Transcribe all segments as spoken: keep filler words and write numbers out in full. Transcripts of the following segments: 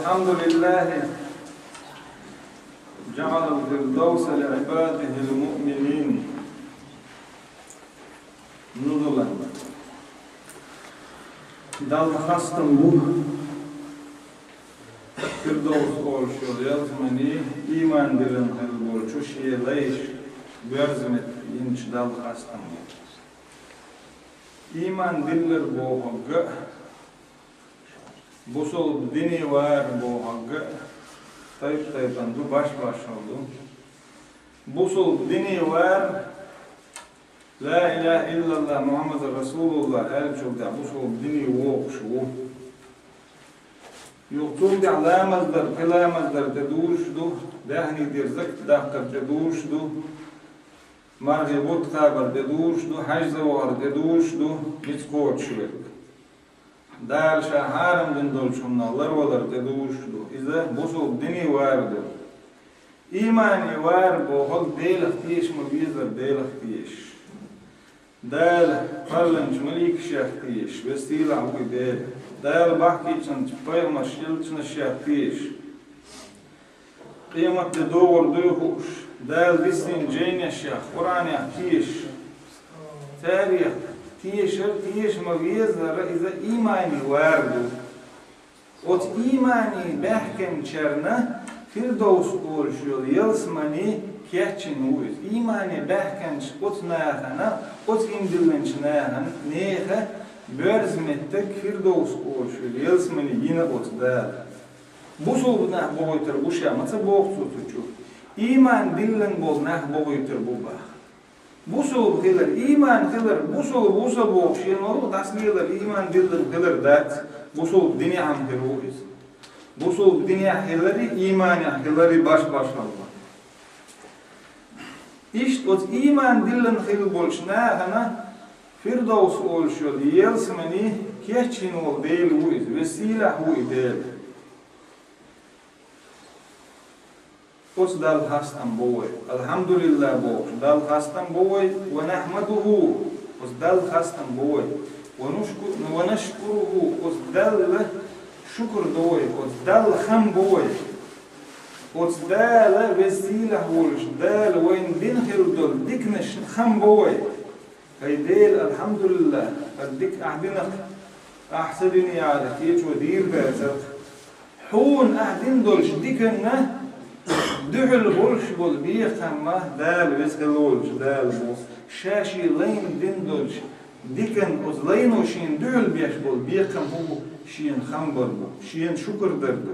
الحمد لله جعل الفردوس لعباده المؤمنين نزلا. Далла хастам бу Фирдовс олуш йолу ялсамани ийман диллина хилла болчу шен лайш боьрза меттиг йинчу Далла хастам бу. Ийман диллар бохург а, бусулба дине вар бохург а тайп-тайпана ду, баш-башхалла ду. Бусулба дине вар, ла илаха иллаллах Мухаммад расулуллах аьллачул тӀаьхьа бусулба дине вогӀуш ву. Юха цул тӀаьхьа ламаз дар, кхин ламаз дар тӀедужуш ду, даьхни дер, закат даккхар тӀедужуш ду, мархин бутт кхабар тӀедужуш ду, хьаьжза вахар тӀедужуш ду, ницкъ кхочуш верг. Дала Ша хьарам дина долчу хӀуманах ларвалар тӀедужуш ду. Иза бусулба дине вар ду. Иймане вар бохург Делах теша ма везара, Делах тешаш. Дала кхоьллинчу маликашех тешаш, веза-сийлахь ву и Дела. Дала бахкийтинчу пайхамарш, элчанашех тешаш. Къематде догӀур дуй хууш, Дала дисина жайнашех, Къуръанех тешаш. Царех тешар, теша ма везара, иза иймане вар ду. Оцу иймане баьхкинчарна Фирдовс олуш йолу ялсамани кечйина ву иза. Иймане баьхкинчу оцу нахана, оцу ийман диллинчу нахана, нехан боьрза меттиг Фирдовс олуш йолу ялсамани йина оцу Дала. Бусулба нах бохуьйтур бу Ша, ма ца боху цо цу чу. Ийман диллина болу нах бохуьйтур бу боху. Бусулба хилар, ийман хилар, бусулба ву со бохуш, шена ма-луъу дӀасалелар, ийман диллина хилар дац, бусулба динехь хир ву иза. Бусулба динехь хилари, ийманехь хилари баш-башхалла. Иштта оцу ийман диллина хилла болчу нахана Фирдовс олуш йолу ялсамани кечйина волу Дела ву иза, веза-сийлахь ву и Дела. Оцу Далла хастам бо вай. Алхьамдулиллах бохуш, Далла хастам бо вай. Ва нахьмадуху, оцу Далла хастам бо вай. Ва нушку-, ва нашкуруху, оцу Далла шукур до вай, оцу Далла хам бо вай. Оцу Дала, веза-сийлахь волуш Дала вайна дина хилла долу диканашна хам бо вай. ХӀай Дела, алхьамдулиллах, хӀара дика ахь динарг, ахь ца дина яра, кечо дийр дацара. Хьуна ахь дина долчу диканна дуьхьал болуш болу бекхам Дала, веза хилла волчу Дала бу. Ша шен лайна дина долчу диканна оцу лайно шена дуьхьал беш болу бекхам хӀун бу? Шена хам бар бу, шена шукур дар ду.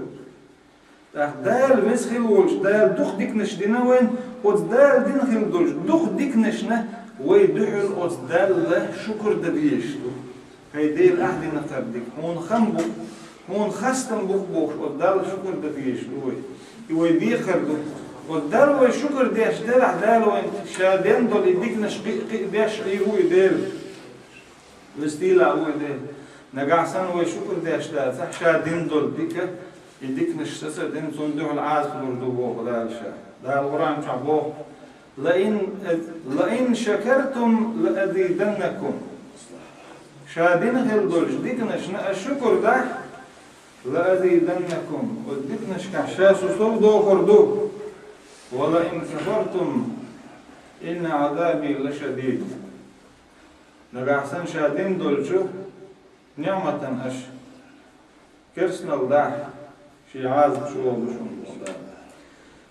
ТӀаккха Дала, веза хилла волчу Дала дукха диканаш дина вайна, оцу Дала дина хилла долчу дукха диканашна вай дуьхьал оцу Далла шукур дан дезаш ду. ХӀай Дела, ахь дина хӀара дика, хьуна хам бу, хьуна хастам бу бохуш, оцу Далла шукур дан дезаш ду вай. И вай декхар ду. Оцу Далла вай шукур деш делахь, Дала вайна Ша дина долу и диканаш кхин а, кхин а деш Ӏийр ву и Дела. Веза-сийлахь ву и Дела. Нагахь санна вай шукур деш дацахь, Ша дина долу дика, и диканаш сацадина, цунна дуьхьал Ӏазап лур ду боху Дала Ша. Дала Къуръан чохь боху: «Лаин, лаин шакартум лаазиданнакум». Ша дина хилла долчу диканашна аш шукур дахь, «Лаазиданнакум», оцу диканашкахь Ша со сов дохур ду. «Ва лаин кафартум инна азаби лашадид». Нагахь санна Ша дина долчу ниӀматан аша керстанал дахь, шен Ӏазап чӀогӀа ду шуна боху Дала.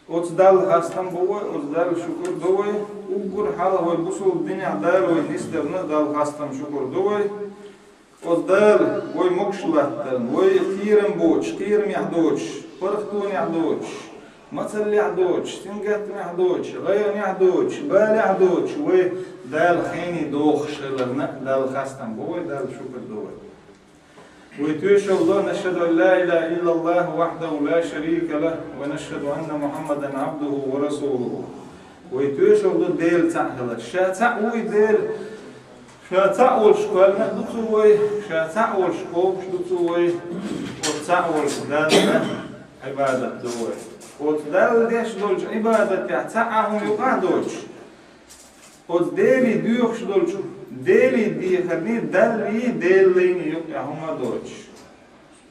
Оцу Далла хастам бо вай, оцу Далла шукур до вай, уггар хьалха вай бусулба динехь Дала вай нисдарна Далла хастам, шукур до вай. Оцу Дала вай могуш латтарна, вай кхерам боцуш, кхерамехь доцуш, паргӀатонехь доцуш, мацаллехь доцуш, сингаттамехь доцуш, гӀайгӀанехь доцуш, балехь доцуш, вай Далла хене дохуш хиларна Далла хастам бо вай, Далла шукур до вай. Вай тоьшалла до: «Нашхаду ан ла илаха иллаллаху вахьдаху ла шарика лаху, ва нашхаду анна Мухьаммадан абдуху ва расулуху». Вай тоьшалла до Дела цхьаъ хилар. Ша цхьаъ ву и Дела. Ша цхьаъ волуш кхоьллина ду цо вай, Ша цхьаъ волуш кхобуш ду цо вай, оцу цхьаъ волчу Далла Ӏибадат до вай. Оцу Далла деш долчу Ӏибадатехь цхьа а хӀума юкъахь доцуш, оцу Деле доьхуш долчу Деле дехарний, Даллий, Делан лайний юкъахь хӀума а доцуш.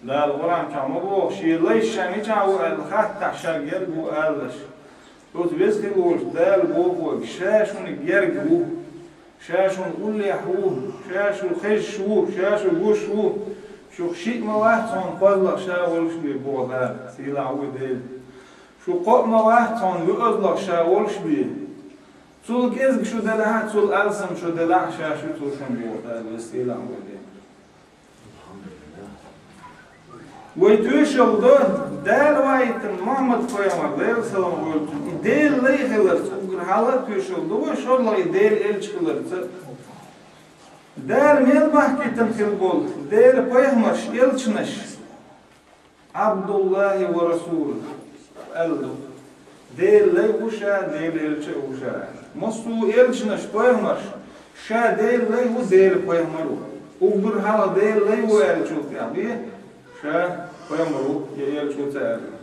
Дала Къуръан чохь ма боху, шен лайш ша мичахь ву аьлла хаттахь, ша герга ву алалаш. Оцу веза хила волчу Дала бохург, ша шуна герга ву, ша шуна уллехь ву, ша шу хезаш ву, ша шу гуш ву, шух шиъ ма вац хьуна кхозлагӀа ша волуш бен боху Дала, сийлахь ву Дела. Шу кхоъ ма вац хьуна вуьозлагӀа ша волуш бен. Цул кӀезиг шу делахь а, цул алсам шу делахь а, ша шу цу шуна боху Дала, веза сийлахь ву Дела. Вай тоьшалла до Дала ваийтина Мухьаммад-пайхамар, Делан салам хуьлда цунна, и Делан лай хиларца, уггар хьалха а тоьшалла до вай шоллагӀа и Делан элча хиларца. Дала мел бахкийтина хила болу Делан пайхамарш, элчанаш, Абдуллахи ва Расулу аьлла ду. Делан лай ву ша, Делан элча а ву ша. Массо а элчанаш, пайхамарш, ша Делан лай ву, Делан пайхамар ву. Уггар хьалха Делан лай ву аьллачул тӀаьхьа бен, ша пайхамар ву, я элча ву ца аьлла.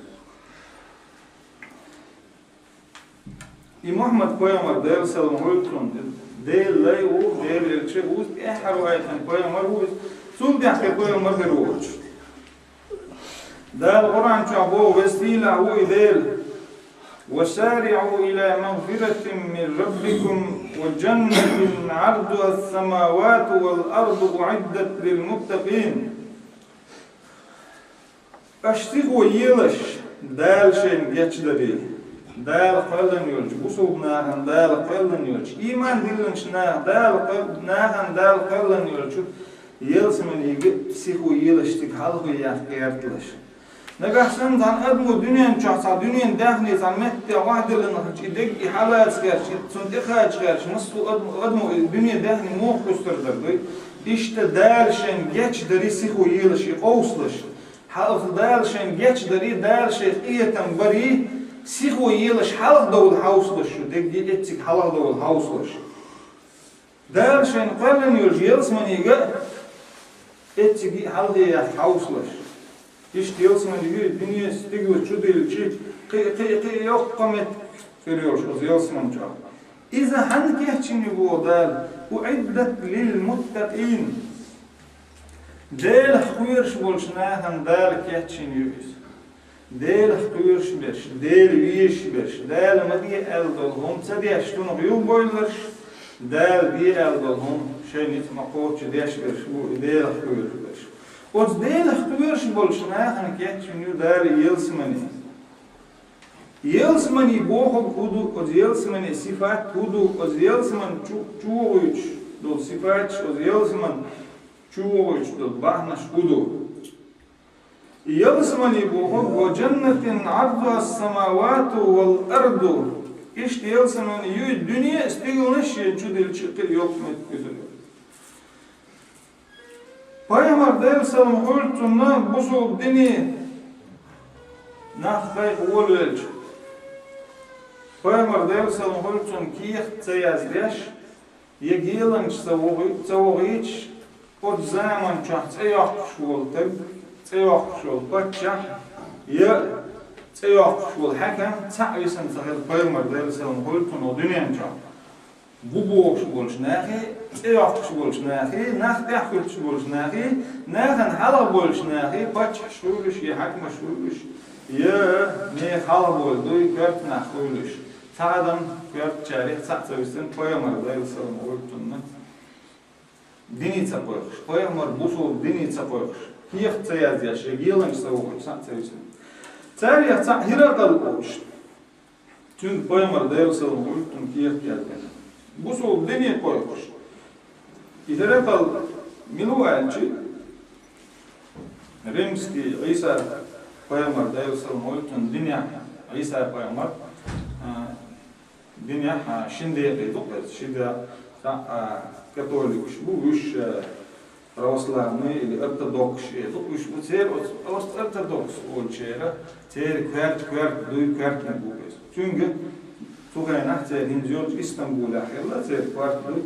И Мухьаммад-пайхамар, Делан салам хуьлда цунна, Делан лай ву, Делан элча а ву, тӀаьххьара ваийтина пайхамар ву иза, цул тӀаьхьа кхин пайхамар хир воцуш. Дала Къуръан чохь боху, веза сийлахь ву и Дела: «وسارعوا إلى مغفرة من ربكم وجنة عرضها السماوات والأرض أعدت للمتقين». Аша сихо елаш Дала шайна гечдарий, Дала кхоьллина йолчу бусулба нахана, Дала кхоьллина йолчу, ийман диллинчу наха, Дала кхоьл-, нахана Дала кхоьллина йолчу ялсаманига сихо елаш, цига хьалхо яккха гӀерталаш. Нагахь санна цхьана адамо дуьнен чохь, цхьа дуьненан даьхни цхьана метте охьадиллина хилча, и дерг и хьалаца гӀерташ, и цунна тӀекхача гӀерташ, массо а адам-, адамо и дуьненан даьхни муха кхуьссур дара дуй? Иштта Дала шайна гечдарий сихо елаш, и къовсалаш. Хьалха Дала шайна гечдарий, Дала шайх къинхетам барий, сихо елаш хьалха довла хьовсалаш шу, дерриге эццига хьалха довла хьовсалаш. Дала шайна кхоьллина йолчу ялсаманига а, эцциге а хьалхе яккха хьовсалаш. Иштта ялсамани ю и дуьне, стигала чу диллича, кхин а, кхин а, кхин а йоккха меттиг хир йолуш оцу ялсамани чохь. Иза хьанна кечйина ю боху Дала? «أعدت للمتقين». Делах кхоьруш болчу нахана Дала кечйина ю иза. Делах кхоьруш берш, Дела везаш берш, Дала ма де аьлла долу хӀума ца деш, цунах юхабевлларш, Дала де аьлла долу хӀума шайн ницкъ ма-кхоччу деш берш бу и Делах кхоьруш берш. Оцу Делах кхоьруш болчу нахана кечйина ю Дала ялсамани. Ялсамани бохург хӀун ду, оцу ялсамани сифат хӀун ду, оцу ялсамани чу-, чу вогӀуьйтуш долу сифаташ, оцу ялсамани чу вогӀуьйтуш долу бахьанаш хӀун ду? Ялсамани бохург: «وجنة عرضها السماوات والأرض». Иштта ялсамани ю и дуьне а, стигалнаш а шен чу диллича, кхин а йоккха меттиг кхуьссур ю. Пайхамар, Делан салам хуьлда цунна, бусулба дине нах кхайкха волавелча, пайхамар, Делан салам хуьлда цунна, кехат ца яздеш, я геланча ца вохи-, ца вохийтуш, оцу заман чохь цӀе йоккхуш волу стаг, цӀе йоккхуш волу паччахь, я цӀе йоккхуш волу хьаькам цхьаъ висина ца хилла пайхамар, Делан салам хуьлда цунна, дуьнен чохь. Гу бохуш болчу нахе, цӀе йоккхуш болчу нахе, нах тӀаьхьахӀуьттуш болчу нахе, нахана хьалха болчу нахе, паччахьаш хуьлуш, я хьаькамаш хуьлуш, я нехан хьалха болу дуй, коьрта нах хуьлуш. Цхьа адам коьртачарех цхьаъ ца висина, пайхамар, Делан салам хуьлда цунна, дине ца кхойкхуш, пайхамар бусулба дине ца кхойкхуш, кехат ца яздеш, я геланча ца вохуьйтуш цхьаъ ца висина. Царех цхьаъ Хиракъал олуш. Цуьнга пайхамар, Делан салам хуьлда цунна, кехат яздина. Бусулба дине кхойкхуш. И Хиракъал мила ву аьлча, римский Ӏийса пайхамар, Делан салам хуьлда цунна, динехь, Ӏийса пайхамар, а, динехь, а, шина декъе ду-кх иза, ши дакъа, а, католикаш бу, вуьш, а, православный или ортодоксаш, э, ду-кх уьш бу, церан оцу, оцу ортодокс олучеран, церан коьрта, коьрта дуй, коьртаниг бу иза. Цуьнга цу хенахь церан хӀинца йолчу Истамбулехь хилла церан коьрта дуй.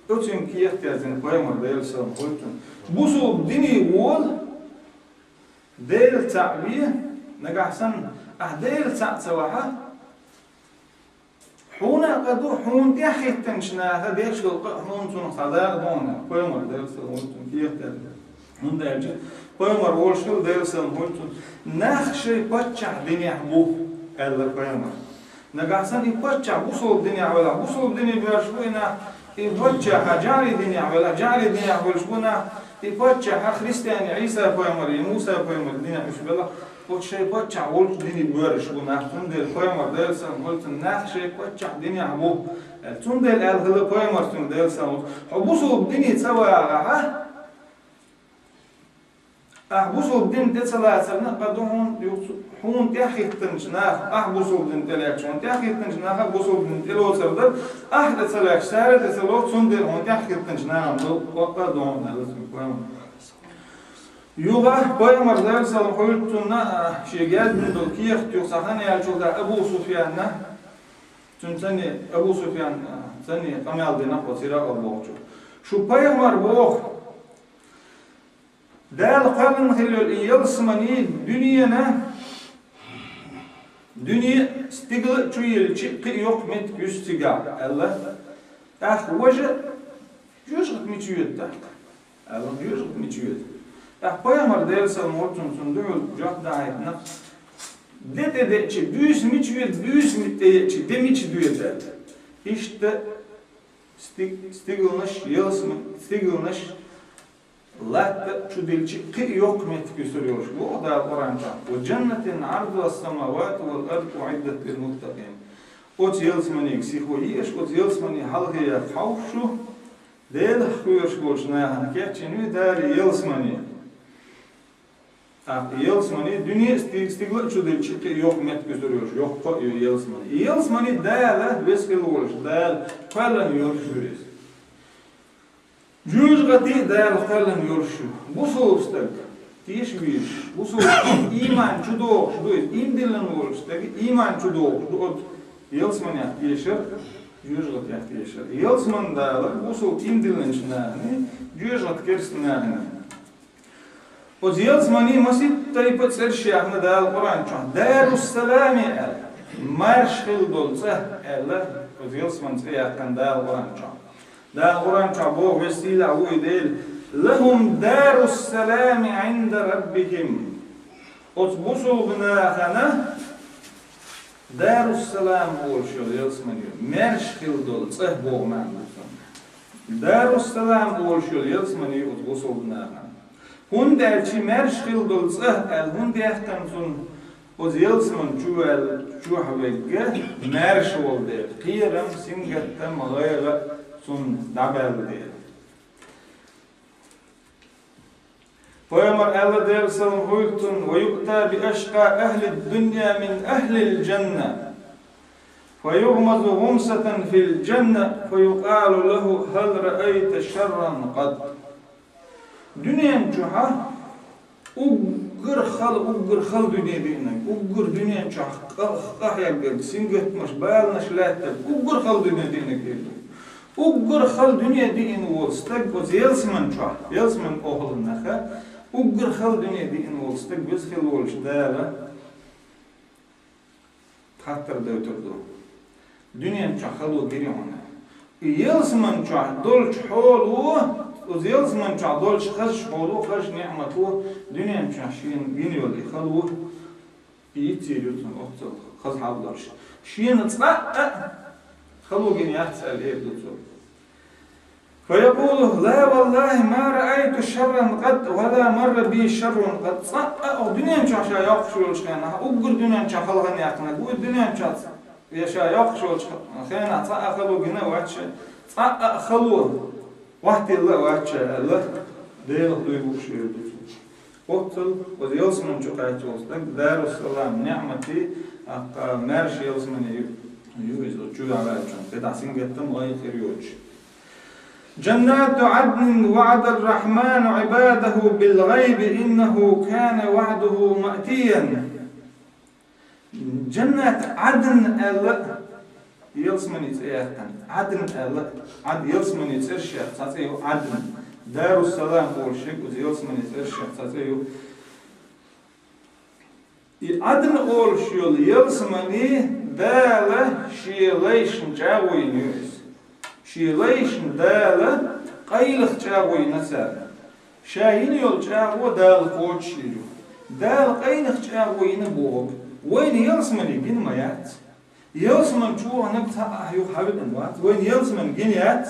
Оцуьнга кехат яздина пайхамар, Делан салам хуьлда цунна. Бусулба дине вола, Дела цхьаъ ве, нагахь санна, ахь Дела цхьаъ ца вахь, хьуна а къа ду, хьуна тӀаьхьахӀиттинчу наха деш долу къа а хьуна цунах схьадакъа ду хьуна, пайхамар, Делан салам хуьлда цунна, кехат яздина. ХӀунда аьлча, пайхамар волуш хилла, Делан салам хуьлда цунна, нах шайн паччахь динехь бу, аьлла пайхамар. Нагахь санна и паччахь бусалба динехь велахь, бусалба дине боьрзуш бу и нах, и паччахь жаьхьарий динехь велахь, жаьхьарий динехь болуш бу нах, и паччахь христиане Ӏийса пайхамар я Муса пайхамар динехь уьш велахь, оцу шайн паччахь волчу дине боьрзуш бу нах, цундела пайхамар Делан салам хуьлда цунна нах шайн паччахь динехь бу. Цундела аьлла хилла пайхамар цуьнга Делан салам хуьлда, хьо бусалба дине ца вагӀахь, ахь бусалба дин тӀе ца лацарна, къа ду хьуна юха цу-, хьуна тӀаьхьахӀиттинчу наха, ахь бусалба дин тӀе лаьттачу хьуна тӀаьхьахӀиттинчу наха бусалба дин тӀе лоцур дара, ахь тӀе ца лаьтташ, цара тӀе ца лоцу, цундела хьуна тӀаьхьахӀиттинчу нахана ду, къа ду хьуна, аьлла цуьнга пайхамар. Юха пайхамар Делан салам хуьлда цунна, а, шен герзина долу кехат юха цхьа хан яьллачул тӀаьхьа Абу Суфьянна, цуьнан цӀане, Абу Суфьян, а, цӀане къамел дина оцу Иракъал бохучо. Шу пайхамар боху, Дала кхоьллина хилла йолу и ялсамани дуьненан, дуьне стигала а чу йиллича кхин а йоккха меттиг юьсу цигахь, аьлла. ТӀаккха важа жоьжахати мича йоьду тӀаккха? Аьлла, жоьжахати мича йоьду? ТӀаккха пайхамар Делан салам хуьлда цунна, цунна дуьхьал жоп дахьийтина, де тӀе деъча буьйса мича йоьду, буьйса тӀе еъча де мича доьду аьлла. Иштта стиг-, стигалнаш, ялсамани, стигалнаш латта чу диллича кхин а йоккха меттиг юьсур йолуш, боху Дала Къуръан чохь: «Ва джаннатин Ӏардуха ас-самавату вал арду уӀиддат лил муттакъин». Оцу ялсаманига сихо езаш, оцу ялсамани хьалхе яккха хьовсуш ю, Делах кхоьруш болчу нахана кечйина ю Дала ялсамани. ТӀаккха ялсамани дуьне а стиг-, стигала а чу диллича кхин а йоккха меттиг юьсур йолуш, йоккха а ю ялсамани. И ялсамани Дала, веза хилла волуш Дала кхоьллина йолуш ю иза. Жоьжахати а Дала кхоьллина йолуш ю. Бусалба стаг, теша везаш, бусалба стаг ийман чу догӀуш ду иза, ийман диллина волчу стага ийман чу догӀуш ду оцу ялсаманех тешар, жоьжахатех тешар. Ялсамани Дала бусалба ийман диллинчу нахана, жоьжахати керста нахана. Оцу ялсамани масийтта тайпа цӀераш яьхна Дала Къуръан чохь. Дарус-салами аьлла, марша хилла долу цӀа аьлла, оцу ялсамани цӀе яьккхина Дала Къуръан чохь. Дала Къуръан чохь боху, веза сийлахь ву и Дела: «Лахум дарус-салами Ӏинда раббихим». Оцу бусалба нахана Дарус-салам олуш йолу ялсамани ю, маьрша хилла долу цӀа боху маьӀна ду цуьнан. Дарус-салам олуш йолу ялсамани ю оцу бусалба нахана. ХӀунда аьлча маьрша хилла долу цӀа аьлла хӀунда яьккхина цунна, оцу ялсамани чу ваьлла, чохь верг маьрша волу дела, кхерам, сингаттам, гӀайгӀа цунна дӀабаьлла дела. Пайхамар аьлла, Делан салам хуьлда цунна: «Ва юъта би ашкъа ахлид-дунья мин ахлил-джанна, фа югӀмазу гӀумсатан фил-джанна, фа юкъалу лаху: хӀал раайта шарран къат?» Дуьнен чохь уггар хала, уггар хала дуьне диънарг, уггар дуьнен чохь къа-, къахьегнарг, сингаттамаш, баланаш лаьттарг, уггар хала дуьне диънарг дийр ду. Уггар хала дуьне диъна волу стаг оцу ялсамани чохь, ялсамани охьалан наха, уггар хала дуьне диъна волу стаг веза хилла волчу Дала хаттар дойтур ду. Дуьнен чохь хало гири хьуна. И ялсамани чохь долчу хьоло, оцу ялсамани чохь долчу хазачу хьоло, хазачу неӀмато, дуьнен чохь шена гина йолу и хало, и йицйийр ю цунна оццул хаза хьал долуш. Шена цкъа а хало гина яц аьлла эр ду цо. Фа якъулу: «Ла валлахи ма раайту шарран къат, ва ла марра би шаррун къат». Цкъа а оха дуьнен чохь ша йоккхуш йолчу хенахь, уггар дуьнен чохь хала хан яьккхинарг ву, дуьнен чохь я ша йоккхуш йолчу хенахь цкъа а хало гина а вац ша, цкъа а хало хӀоттийла а вац ша аьлла, Делах дуй бууш верг ду цо. Оццул оцу ялсамани чу кхаьчча волу стаг, Дарус-салам, неӀмати, а, маьрша ялсамани ю, ю иза оцу чу ваьллачунна, кхидӀа сингаттам, гӀайгӀа хир йоцуш. «Джаннату Ӏаднин ваӀада ар-Рахьману Ӏибадаху бил-гӀайби, иннаху кана ваӀдуху маътиян». Джаннат Ӏадн аьлла, ялсамани цӀе яьккхина. Ӏадн аьлла, Ӏад-, ялсамани цӀерашех цхьа цӀе ю Ӏадн. Дарус-салам олуш ерг оцу ялсамани цӀерашех цхьа цӀе ю. И Ӏадн олуш йолу ялсамани Дала шен лайшна чӀагӀо йина ю иза. Шен лайшна Дала къайлаха чӀагӀо йина царна. Ша йина йолу чӀагӀо Дала кхочушйийр ю. Дала къайнах чӀагӀо йина бохург вайна ялсамане гина ма яц. Ялсамани чу ваханарг цхьа а юха хьавиъна вац, вайна ялсамани гина яц.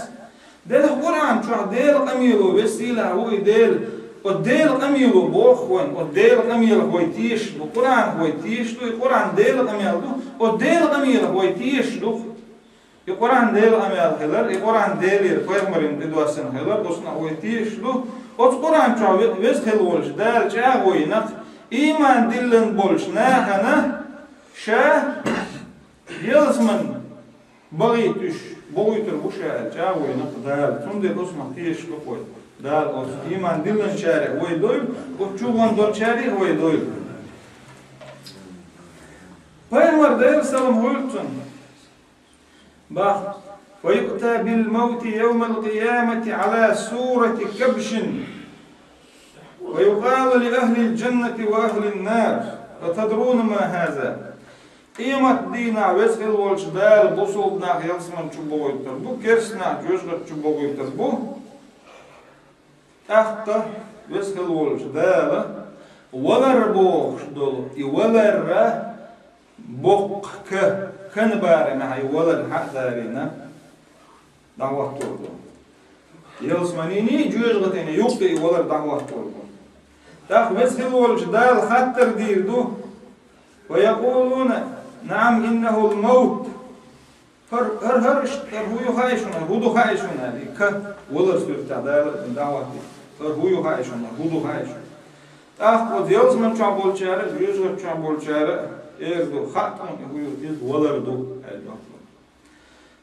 Делахь Къуръан чохь Делан къамело, веза-сийлахь ву и Дела, оцу Делан къамело боху вайна, оцу Делан къамелах вай тешаш бу, Къуръанах вай тешаш ду, и Къуръан Делан къамел ду, оцу Делан къамелах вай тешаш ду. И Къуръан Делан къамел хилар, и Къуръан Делера пайхамарна тӀедоссина хилар, оцунах вай тешаш ду. Оцу Къуръан чохь ве-, веза хилла волчу Дала чӀагӀо йина, ийман диллина болчу нахана ша ялсамани бахийтуш, бохуьйтур бу ша аьлла, чӀагӀо йина Дала. Цундела оцунах тешаш ду вай. Дала оцу ийман диллинчарех вай дойла, оцу чу ван долчарех вай дойла. Пайхамар, Делан салам хуьлда цунна, бах: «Фа юъта бил мавти явмал къиямати Ӏала сурати кабшин, ва юкъалу ли ахлил джаннати ва ахлин нар: атадруна ма хаза?» Къематан дийнахь веза хилла волчу Дала бусалба нах ялсамани чу бохуьйтур бу, керста нах жоьжахати чу бохуьйтур бу. ТӀаккха веза хилла волчу Дала валар бохуш долу и валар боккха ка, кан барамехь и валар хьа а дарийна, дӀахӀоттор ду. Ялсаманин а, жоьжахатин а юккъе и валар дӀахӀоттор ду. ТӀаккха веза хилла волчу Дала хаттар дийр ду: «Ва якъулуна: наӀам, иннахул мавт». ХӀара, хӀара, хӀара иштта, хӀара хӀун ю хаьий шуна, хӀун ду хаьий шуна аьлла, и ка, валар суьртехь Дала дӀахӀоттийна. ХӀара хӀун ю хаьий шуна, хӀун ду хаьий шуна? ТӀаккха оцу ялсамани чохь болчара а, жоьжахати чохь болчара а эр ду: «Хаьа тхуна и хӀун ю, иза валар ду», аьлла.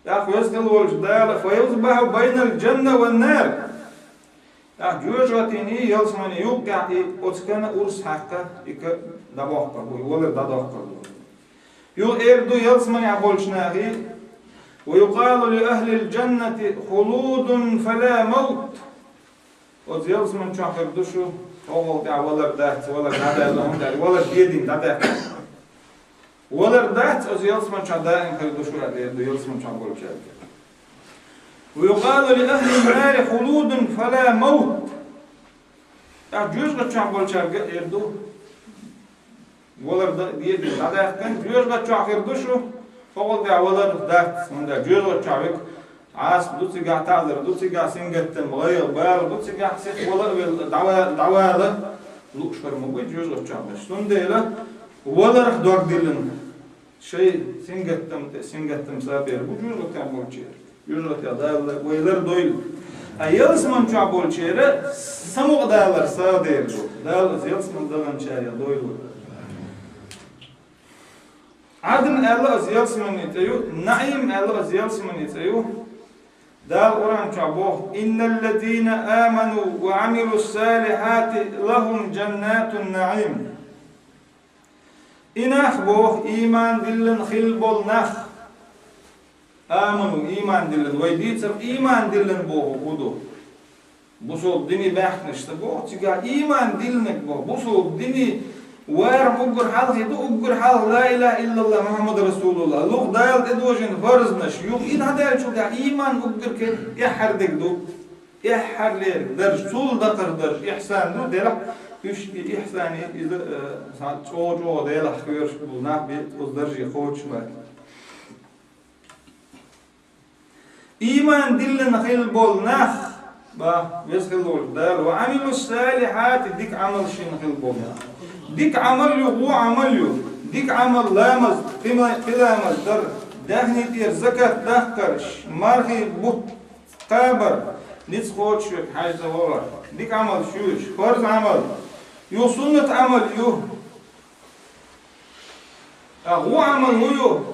ТӀаккха веза хилла волчу Дала: «Фа юзбахьу байнал джанна ван нар». ТӀаккха жоьжахатин а, ялсаманин а юккъехь и оцу кана урс хьаькхна, и ка дӀабоккхур бу, и валар дӀадоккхур бу. Юха эр ду ялсаманехь болчу нахе: «Ва юкъалу ли ахлил джаннати: хулудун фала мавт». Оцу ялсамани чохь хир ду шу, хӀокхул тӀехь валар дац, валар дӀадаьлла, хӀунда аьлча валар дедина дӀадаьккхина. Валар дац, оцу ялсамани чохь даим хир ду шу аьлла, эр ду ялсамани чохь болчаьрга. «Ва юкъалу ли ахлин нари: хулудун фала мавт». ТӀаккха жоьжахати чохь болчаьрга эр ду: «Валар дан деза, дӀадаьккхина, жоьжахати чохь хир ду шу, хӀокхул тӀехь валар дац, хӀунда аьлча жоьжахати чохь векал Ӏазап ду цигахь, таӀзар ду цигахь, сингаттам, гӀайгӀа, бала бу цигахь, сиха вала а велла, дӀава-, дӀавала лууш хир ма бу жоьжахати чохь берш. Цундела валарх дог диллина, шайн сингаттам тӀе сингаттам сабер бу жоьжахатехь болчеран». Жоьжахатехь Дала вай лардойла. А ялсамани чохь болчеран самукъадалар сагӀа дер ду. Дала оцу ялсамани даханчарех дойла. Ӏадн аьлла оцу ялсаманин цӀе ю, НаӀим аьлла оцу ялсаманин цӀе ю. Дала Къуръан чохь боху: «Инналлазина аману ва Ӏамилуссалихьати лахум джаннатун наӀим». И нах боху, ийман диллина хилла болу нах. Аману, ийман диллина. Вай дийцар ийман диллина бохург хӀун ду? Бусалба дине баьхкинарш ца боху, цигахь ийман диллинарг боху. Бусалба дине варам уггар хьалхе ду, уггар хьалха ла илахьа иллаллахӀ Мухьаммад расулуллахӀ. ЛугӀа Дала тӀедожийна фарзнаш, юха и дӀадаьллачул тӀаьхьа ийман уггар кхин тӀаьххьара дерг ду. ТӀаьххьарлера дарж, цул дакхара дарж ихсан ду, делахь уьш и ихсан иза, э, цхьа чӀогӀа-чӀогӀа Делахь кхоьруш болу нах бен оцу дарже кхочуш бац. Ийман диллина хилла болу нах, бах, веза хилла волчу Дала, ва Ӏамилуссалихьати, дика Ӏамал шина хилла болу нах. Дика Ӏамал ю, вон Ӏамал ю. Дика Ӏамал ламаз, кхин ма-, кхин ламаз дар, даьхни тӀера закат дахкарш, мархи бутт кхабар, ницкъ кхочуш верг хьаьжцӀа вахар, дика Ӏамал шу ю, фарз Ӏамал ю, суннат Ӏамал ю. Ткъа вон Ӏамал хӀун ю?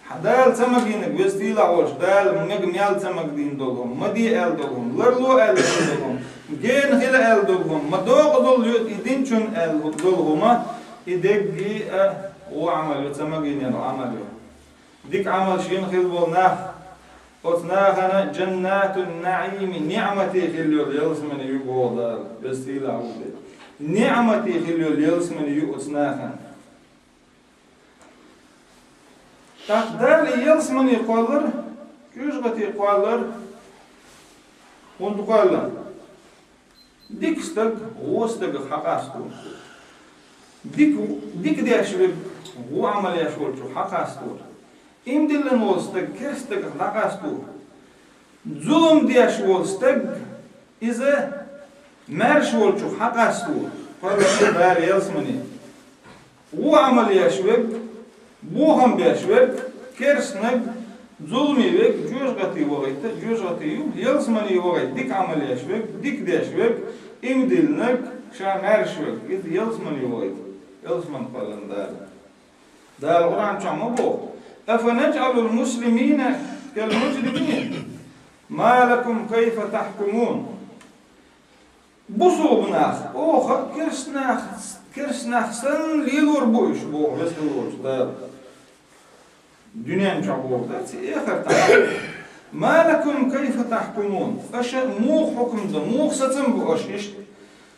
Хьан Дала ца магийнарг, веза-сийлахь волчу Дала мега мел ца магадийна долу хӀума, ма де аьлла долу хӀума, ларло аьлла долу хӀума, гена хила аьлла долу хӀума, ма докъазалла йоьду и динчунна аьлла долу хӀума, и дерриге а вон Ӏамал ю, ца магийнарг Ӏамал ю. Дика Ӏамал шина хилла болу нах, оцу нахана джаннатун наӀими, ниӀмате хилла йолу ялсамани ю боху Дала, веза-сийлахь волу Дела. НиӀмате хилла йолу ялсамани ю оцу нахана. ТӀаккха Дала и ялсамани кхоллар, жоьжахати кхоллар, хӀунда кхоллар? Дика стаг вон стагах хьакъасто. Дика, дика деш верг вон Ӏамал еш волчух хьакъасто. Ийман диллина вола стаг керста стагах дӀакъасто. Зулам деш вола стаг, иза маьрша волчух хьакъасто, кхоьллина Дала ялсамане. Вон Ӏамал еш верг, бохам беш верг, керстанаг, зуламе верг жоьжахате вахийта, жоьжахате ю, ялсамане вахийта дика Ӏамал еш верг, дика деш верг, ийман диллинарг, ша маьрша верг, иза ялсамане вахийта, ялсамане кхоьллина Дала. Дала Къуръан чохь ма боху: «أفنجعل المسلمين كالمجرمين؟ ما لكم كيف تحكمون؟» Бусулба нах, оха керста нах, керста нах санна лелор бу уьш, боху Веза хила волчу Дала. Дуьнен чохь боху дац, эхартахь. «ما لكم كيف تحكمون؟» Аша муха хьукам дан, муха сацам бу аша иштта?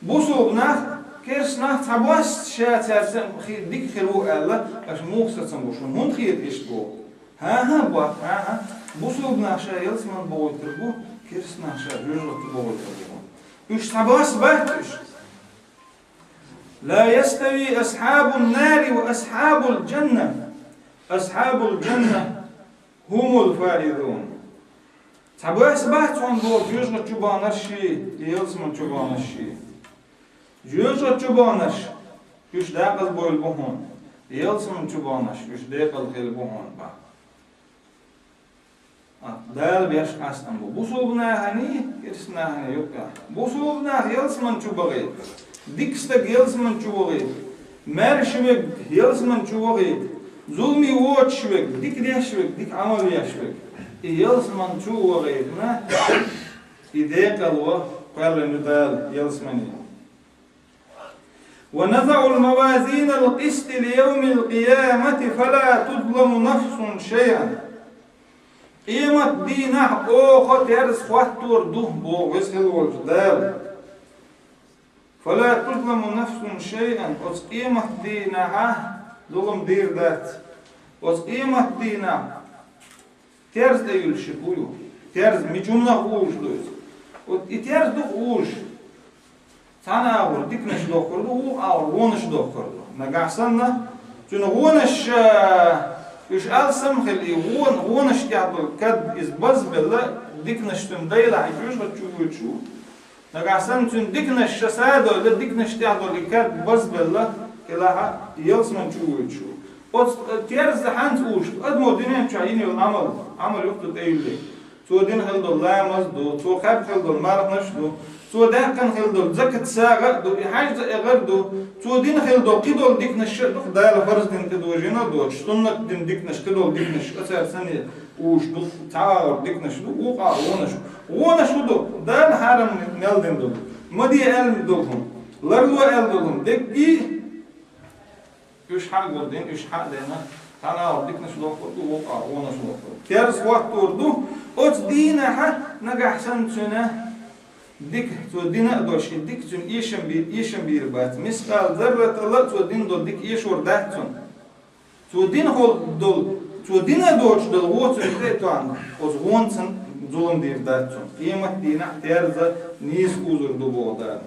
Бусулба нах, керста нах цхьабосса ша цаьрца хи-, дика хир ву аьлла, аша муха сацам бу шуна? ХӀунда хета иштта боху? ХӀан-хӀа, боху, хӀан-хӀа. Бусулба нах ша ялсамане бохуьйтур бу, керста нах ша жоьжахате бохуьйтур бу. Уьш цхьабосса бац уьш. «لا يستوي أصحاب النار وأصحاب الجنة، أصحاب الجنة هم الفائزون». Цхьабосса бац хьуна боху жоьжахати чу бахнарш а, ялсамани чу бахнарш а. Жоьжахати чу бахнарш, уьш декъаза бевлла бу хьуна, ялсамани чу бахнарш, уьш декъала хилла бу хьуна боху. А, Дала беш къастам бу. Бусулба нахана, керста нахана юкъахь. Бусулба нах ялсамани чу бахийта. Дика стаг ялсамани чу вахийта. Маьрша верг ялсамани чу вахийта. Зуламе воцуш верг, дика деш верг, дика Ӏамал еш верг. И ялсамани чу вахийтина, и декъала ву, кхоьллина Дала ялсамане. «ونضع الموازين القسط ليوم القيامة فلا تظلم نفس شيئا». Къемат дийнахь оха терза хӀоттор ду, боху Веза хила волчу Дала. «فلا تظلم نفس شيئا». Оцу къемат дийнахь зулам дийр дац. Оцу къемат дийнахь терза тӀе юьллуш бу ю. Терза мича хӀуманах вужуш ду иза? Вот и терза ду-кх вужуш. Цхьана агӀор диканаш дохкур ду, вукху агӀор вонаш дохкур ду. Нагахь санна, цуьнан вонаш, а, уьш алсам хила, и вон-, вонаш тӀехь долу кад иза базбелла, диканаш цуьнан дайлахь, и жоьжахати чу воьдуш ву. Нагахь санна, цуьнан диканаш ша садойлла, диканаш тӀехь долу и кад базбелла, хилахь, ялсамани чу воьдуш ву. Оцу, э, терза хьанца вужуш ду? Адамо дуьнен чохь йина йолу Ӏамал, Ӏамал юкъа тӀе юьллий. Цо дина хила долу ламаз ду, цо кхаьбна хила долу марханаш ду, цо даьккхина хила долу закат сагӀа а ду, и хьаьжза а эгӀар ду, цо дина хила долу кхидолу диканаш а ду, Дала фарз дина тӀедожийна а доцуш, суннат дина диканаш, кхидолу диканаш а цара санна вужуш ду, цхьа агӀор диканаш ду, вукху агӀор вонаш ду. Вонаш хӀун ду? Дала хьарам мел дина долу, ма де аьлла долу хӀума, ларло аьлла долу хӀума, деггий уьш хьа а гулдина, уьш хьа а дина, цхьана агӀор диканаш дохкур ду, вукху агӀор вонаш дохкур ду. Терза хӀоттор ду, оцу дийнахь нагахь санна цуьнан дика, цо дина а долуш, и дика цуьнан эшам бийр, эшам бийр бац. Мискъал зарратал а цо дина долу дика эшор дац цунна. Цо дина хол долу, цо дина а доцуш долу вон цуьнан тӀе а тоьхна, оцу вонцан зулам дийр дац цунна. Къемат дийнахь терза нийса узур ду боху Дала.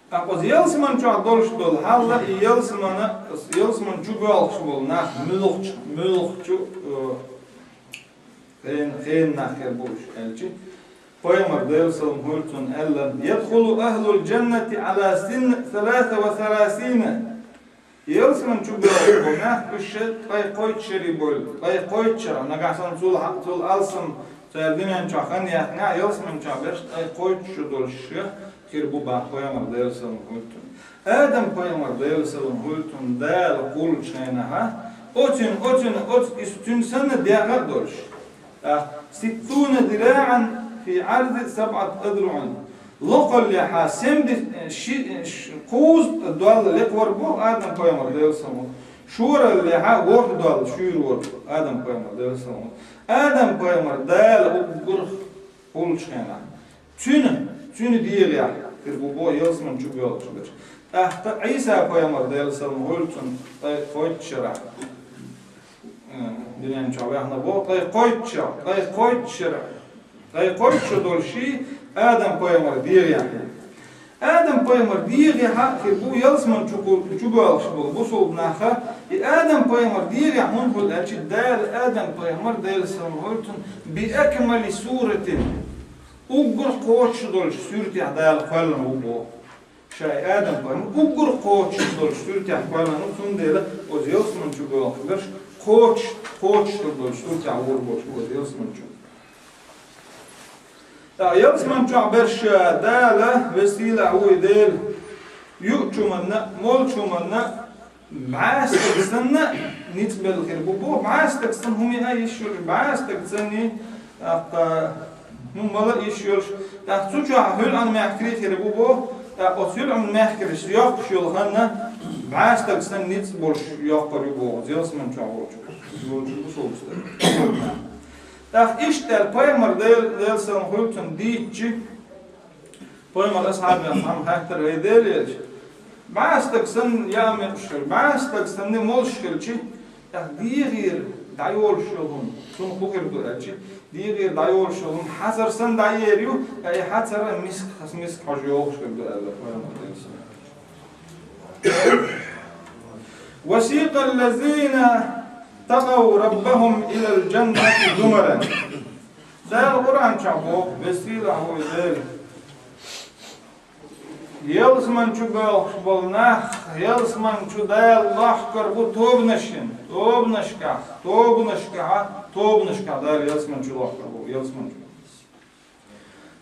ТӀаккха оцу ялсаман чохь долуш долу хьал а, и ялсамана, ялсаман чу боьлхуш болу нах муьлхачу, муьлхачу, э, хен-, хенан нах хир бу уьш аьлча, пайхамар Делан салам хуьлда цунна аьлла: «يدخل أهل الجنة على سن ثلاث وثلاثين». Ялсаман чу боьлхуш болу нах, уьш ткъе кхойтта шаре болу, ткъе кхойтта шарахь, нагахь санна цул хьа-, цул алсам, цара дуьнен чохь хан яьккхинехь, ялсаман чохь берш ткъе кхойтта шо долуш хир бу боху пайхамар Делан салам хуьлда цунна. Адам пайхамар Делан салам хуьлда цунна Дала кхуллучу хенахь, оцуьнан, оцуьнан, оцу, иза цуьнан санна дегӀ а долуш. ТӀаккха: «ستون ذراعا في عرض سبعة أذرع». Локхаллехьа семьдесят, ши-, ш-, кхузткъа доьлла лекхавар бу Адам пайхамар Делан салам хуьлда. Шораллехьа ворхӀ доьлла шуьйра вар бу Адам пайхамар Делан салам хуьлда. Адам пайхамар Дала уггар кхуллучу хенахь. Цуьнан, цуьнан дегӀехь хир бу боху ялсаман чу боьлхуш берш. ТӀаккха Ӏийса пайхамар Делан салам хуьлда цунна ткъе кхойтта шарахь. Дуьнен чу ваьхна боху, ткъе кхойтта шо, ткъе кхойтта шо, ткъе кхойтта шо долуш ший Адам-пайхамар дегӀехь. Адам-пайхамар дегӀехь хир бу ялсамани чу, чубоьлхуш болу бусалба нах. И Адам-пайхамар дегӀехь хӀунда хуьлу аьлча, Дала Адам-пайхамар, Делан салам хуьлда цунна, би акмали суратин, уггар кхочуш долчу суьртехь Дала кхоьллина ву боху. Ша и Адам-пайхамар уггар кхочуш долчу суьртехь кхоьллина ву, цундела оцу ялсамани чу боьлхуш берш кхочуш, кхочуш долчу суьртехь вур болуш бу оцу ялсамани чу. ТӀаккха ялсамани чохь берш Дала, веза-сийлахь ву и Дела, юучу хӀуманна а, молчу хӀуманна а, бӀе стаг санна а ницкъ белла хир бу боху, бӀе стаг санна хӀума яа йиш йолуш, бӀе стаг санна, тӀаккха хӀума мала йиш йолуш, тӀаккха цу чохь хуьлуьйранна мехкарий хир бу боху, тӀаккха оцу хуьлуьйранна мехкарш йоккхуш йолу ханна, бӀе стаг санна ницкъ болуш йоккхур ю боху, ялсамани чохь волчу, волчу бусалба стаг. ТӀаккха иштта аьлла, пайхамар Дел-, Делан салам хуьлда цунна дийцча, пайхамар асхьабех цхьамма хаьттира: «ХӀай Делан элча, бӀе стаг санна яа мегаш хилча, бӀе стаг санна молуш хилча, тӀаккха дегӀера дӀайолуш йолу хӀума, цунах хӀун хир ду аьлча, дегӀера дӀайолуш йолу хӀума хьацар санна дӀаер ю, я и хьацар миск, миск хьожа йогӀуш хир ду», — аьлла пайхамар Делан салам. وسيق الذين اتقوا ربهم إلى الجنة زمرا. Дала Къуръан чохь боху, веза-сийлахь ву и Дела. Ялсамани чу боьлхуш болу нах, ялсамани чу Дала лохкур бу тобанашна, тобанашкахь, тобанашкахь, тобанашкахь Дала ялсамани чу лохкур бу, ялсамани чу.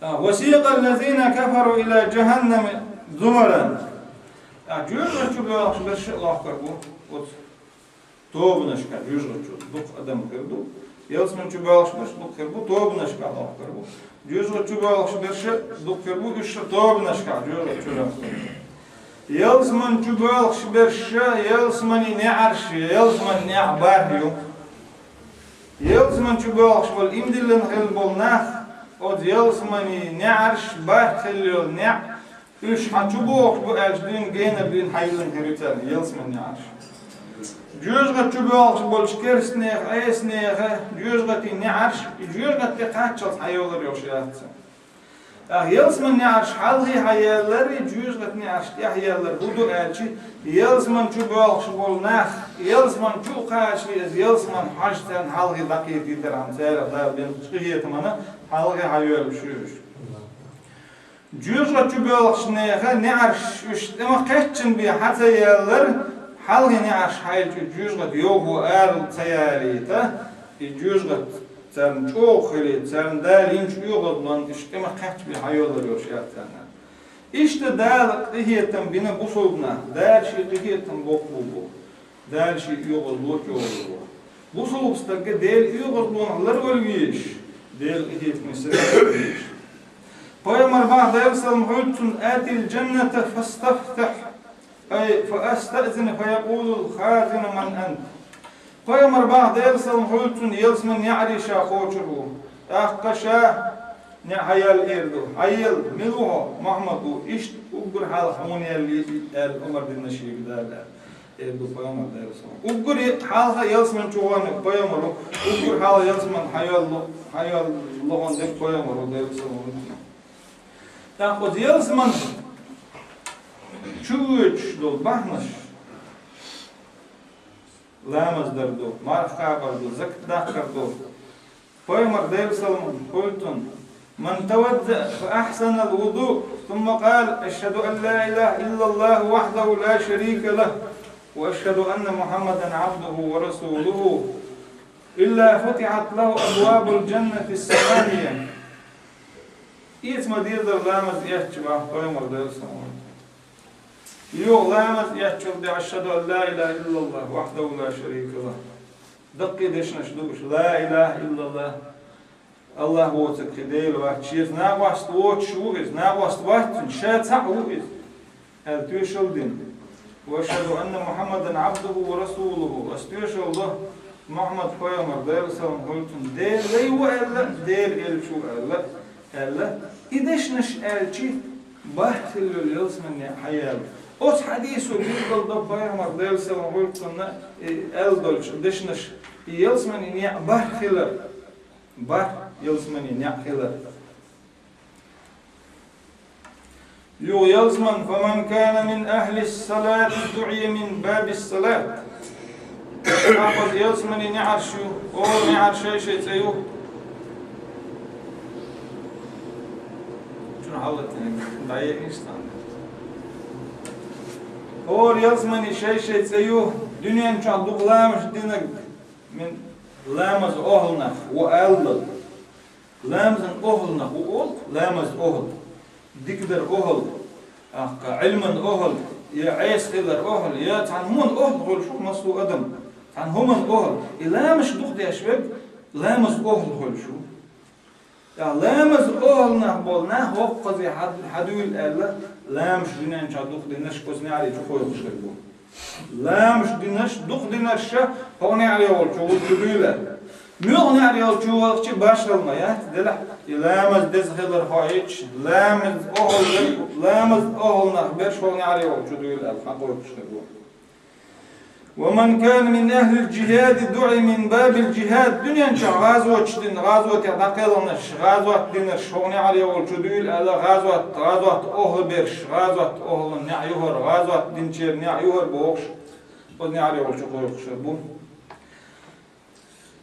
А, وسيق الذين كفروا إلى جهنم زمرا. А, жоьжахати чу боьлхуш берш а лохкур бу оцу тобанашкахь, жоьжахати чу дукха адам хир ду. Ялсамани чу боьлхуш берш дукха хир бу, тобанашкахь лохкур бу. Жоьжахати чу боьлхуш берш а дукха хир бу, уьш а тобанашкахь жоьжахати чу лохкур бу. Ялсамани чу боьлхуш берш а, ялсаманин неӀарш, ялсаманин неӀ бархӀ ю. Ялсамани чу боьлхуш болу, иман диллина хилла болу нах, оцу ялсаманин неӀарш, бархӀ хилла йолу неӀ, уьш хьан чу бохуш бу аьлча, дуьйна генара дуьйна хьайиллина хир ю царна ялсаманин неӀарш. Жоьжахати чу боьлхуш болчу керстанех, Ӏесанех жоьжахатин неӀарш, и жоьжахати тӀе кхаччалц хьайолур йолуш яц царна. ТӀаккха ялсаманин неӀарш хьалхе хьаяьлларий, жоьжахатин неӀарш тӀехъяьлларий хӀун ду аьлча, ялсамани чу боьлхуш болу нах, ялсамани чу а кхачале, иза ялсамани хьожа царна хьалхе дӀакхетийтархьама, царах Дала бина къинхетамна хьалхе хьайоьллуш ю уьш. Жоьжахати чу боьлхучу нехан неӀарш уьш тӀе ма-кхеччина бен хьа ца яьлларий, хьалхе неӀарш хьайчу жоьжахати йовхо ара ца ялийта, и жоьжахати царна чӀогӀа хилийта, царна Дала йинчу оьгӀазлонна уьш тӀе ма-кхаьчча бен хьайолур йолуш яц царна. Иштта Дала къинхетам бина бусалба нах, Дала шен къинхетам боккха бу боху. Дала шен оьгӀазло чӀогӀа бу боху. Бусалба стаг Делан оьгӀазлонах ларвала везаш, Делан къинхетаме сатийса везаш. Пайхамар боху, Делан салам хуьлда цунна: «آت الجنة فاستفتح». Ай, фа астаъзин, фа якъулул хазину: «Ман ант?» Пайхамар боху, Делан салам хуьлда цунна, ялсаманин неӀаре ша кхочур ву. ТӀаккха ша неӀ хьаяьлла эр ду: «Хьаяьлла, мила ву хьо?» «Мухьаммад ву». «Иштта уггар хьалха хьуна яьлла», — аьлла омра дина шега Дала, эр ду пайхамар, Делан салам. Уггар хьалха ялсамани чу вахана пайхамар ву, уггар хьалха ялсамани хьайоьллу, хьайоьллу вахана дерг пайхамар ву, Делан салам хуьлда цунна. ТӀаккха оцу ялсамани чу воьдуш долу бахьанаш: ламаз дар ду, марха кхабар ду, закат даккхар ду. Пайхамар, Делан салам хуьлда цунна: «من توضأ فأحسن الوضوء ثم قال: أشهد أن لا إله إلا الله وحده لا شريك له وأشهد أن محمدا عبده ورسوله إلا فتحت له أبواب الجنة الثمانية». Эца ма дезара ламаз эцча, боху пайхамар, Делан салам хуьлда цунна. Юха ламаз эцчул тӀаьхьа: «أشهد أن لا إله إلا الله وحده لا شريك له». Даккхий дешнаш ду уьш: «Ла илаха иллаллах», Аллах воцург кхин Дела вац, шеца накъост воцуш ву иза, накъост вац цуьнан, ша цхьаъ ву иза, аьлла тоьшалла дина. «وأشهد أن محمدا عبده ورسوله», ас тоьшалла до, Мухьаммад пайхамар, Делан салам хуьлда цунна, Делан лай ву аьлла, Делан элча ву аьлла, аьлла. И дешнаш аьлча, бархӀ хилла йолу ялсаманин неӀ хьаяьлла. Оцу хьадисо билгалдо пайхамар, Делан салам хуьлда цунна, и аьлла долчу дешнаш И ялсмани неӀ бархӀ хилар. БархӀ ялсмани неӀ хилар. Юха ялсмани: «فمن كان من أهل الصلاة دعي من باب الصلاة». ТӀаккха ялсмани неӀарш ю, о, неӀарш шай-шай цӀе ю. Чун хьалатинаг дӀаеинаш тхьана. ХӀора ялсмани шай-шай цӀе ю, дуьнен чохь дукха ламазаш динарг, мин ламаз охьланах ву аьлла. Ламазан охьланах ву олу, ламаз охьла, дикадар охьла, ахка Ӏилман охьла, я Ӏеса хилар охьла, я цхьана хӀуман охьла хуьлуш ву массо а адам. Цхьана хӀуман охьла. И ламазаш дукха деш верг ламаз охьла хуьлуш ву. ТӀаккха ламаз охьланах болу нах хӀокхузахь хьад-, хьадуьйла аьлла, ламазаш дуьнен чохь дукха динарш оцу неӀаре чу кхойкхуш хир бу. Ламазаш динарш, дукха динарш ша хӀокху неӀаре волчу ву чу дуьйла. Муьлха неӀаре волчу вахча башхалла ма яц, делахь, и ламаз деза хилар хьо йитча, ламаз охьла, ламаз охьланах берш хӀокху неӀаре волчу дуьйла аьлла, хьан кхойкхуш хир бу. «ومن كان من أهل الجهاد دعي من باب الجهاد». Дуьнен чохь гӀазоташ дина, гӀазотехь дӀакхелхинарш, гӀазот динарш хӀокху неӀаре волчу дуьйла аьлла, гӀазот, гӀазот охьла берш, гӀазот охьлан неӀ ю хӀара, гӀазот динчеран неӀ ю хӀара бохуш, оцу неӀаре волчу кхойкхуш хир бу.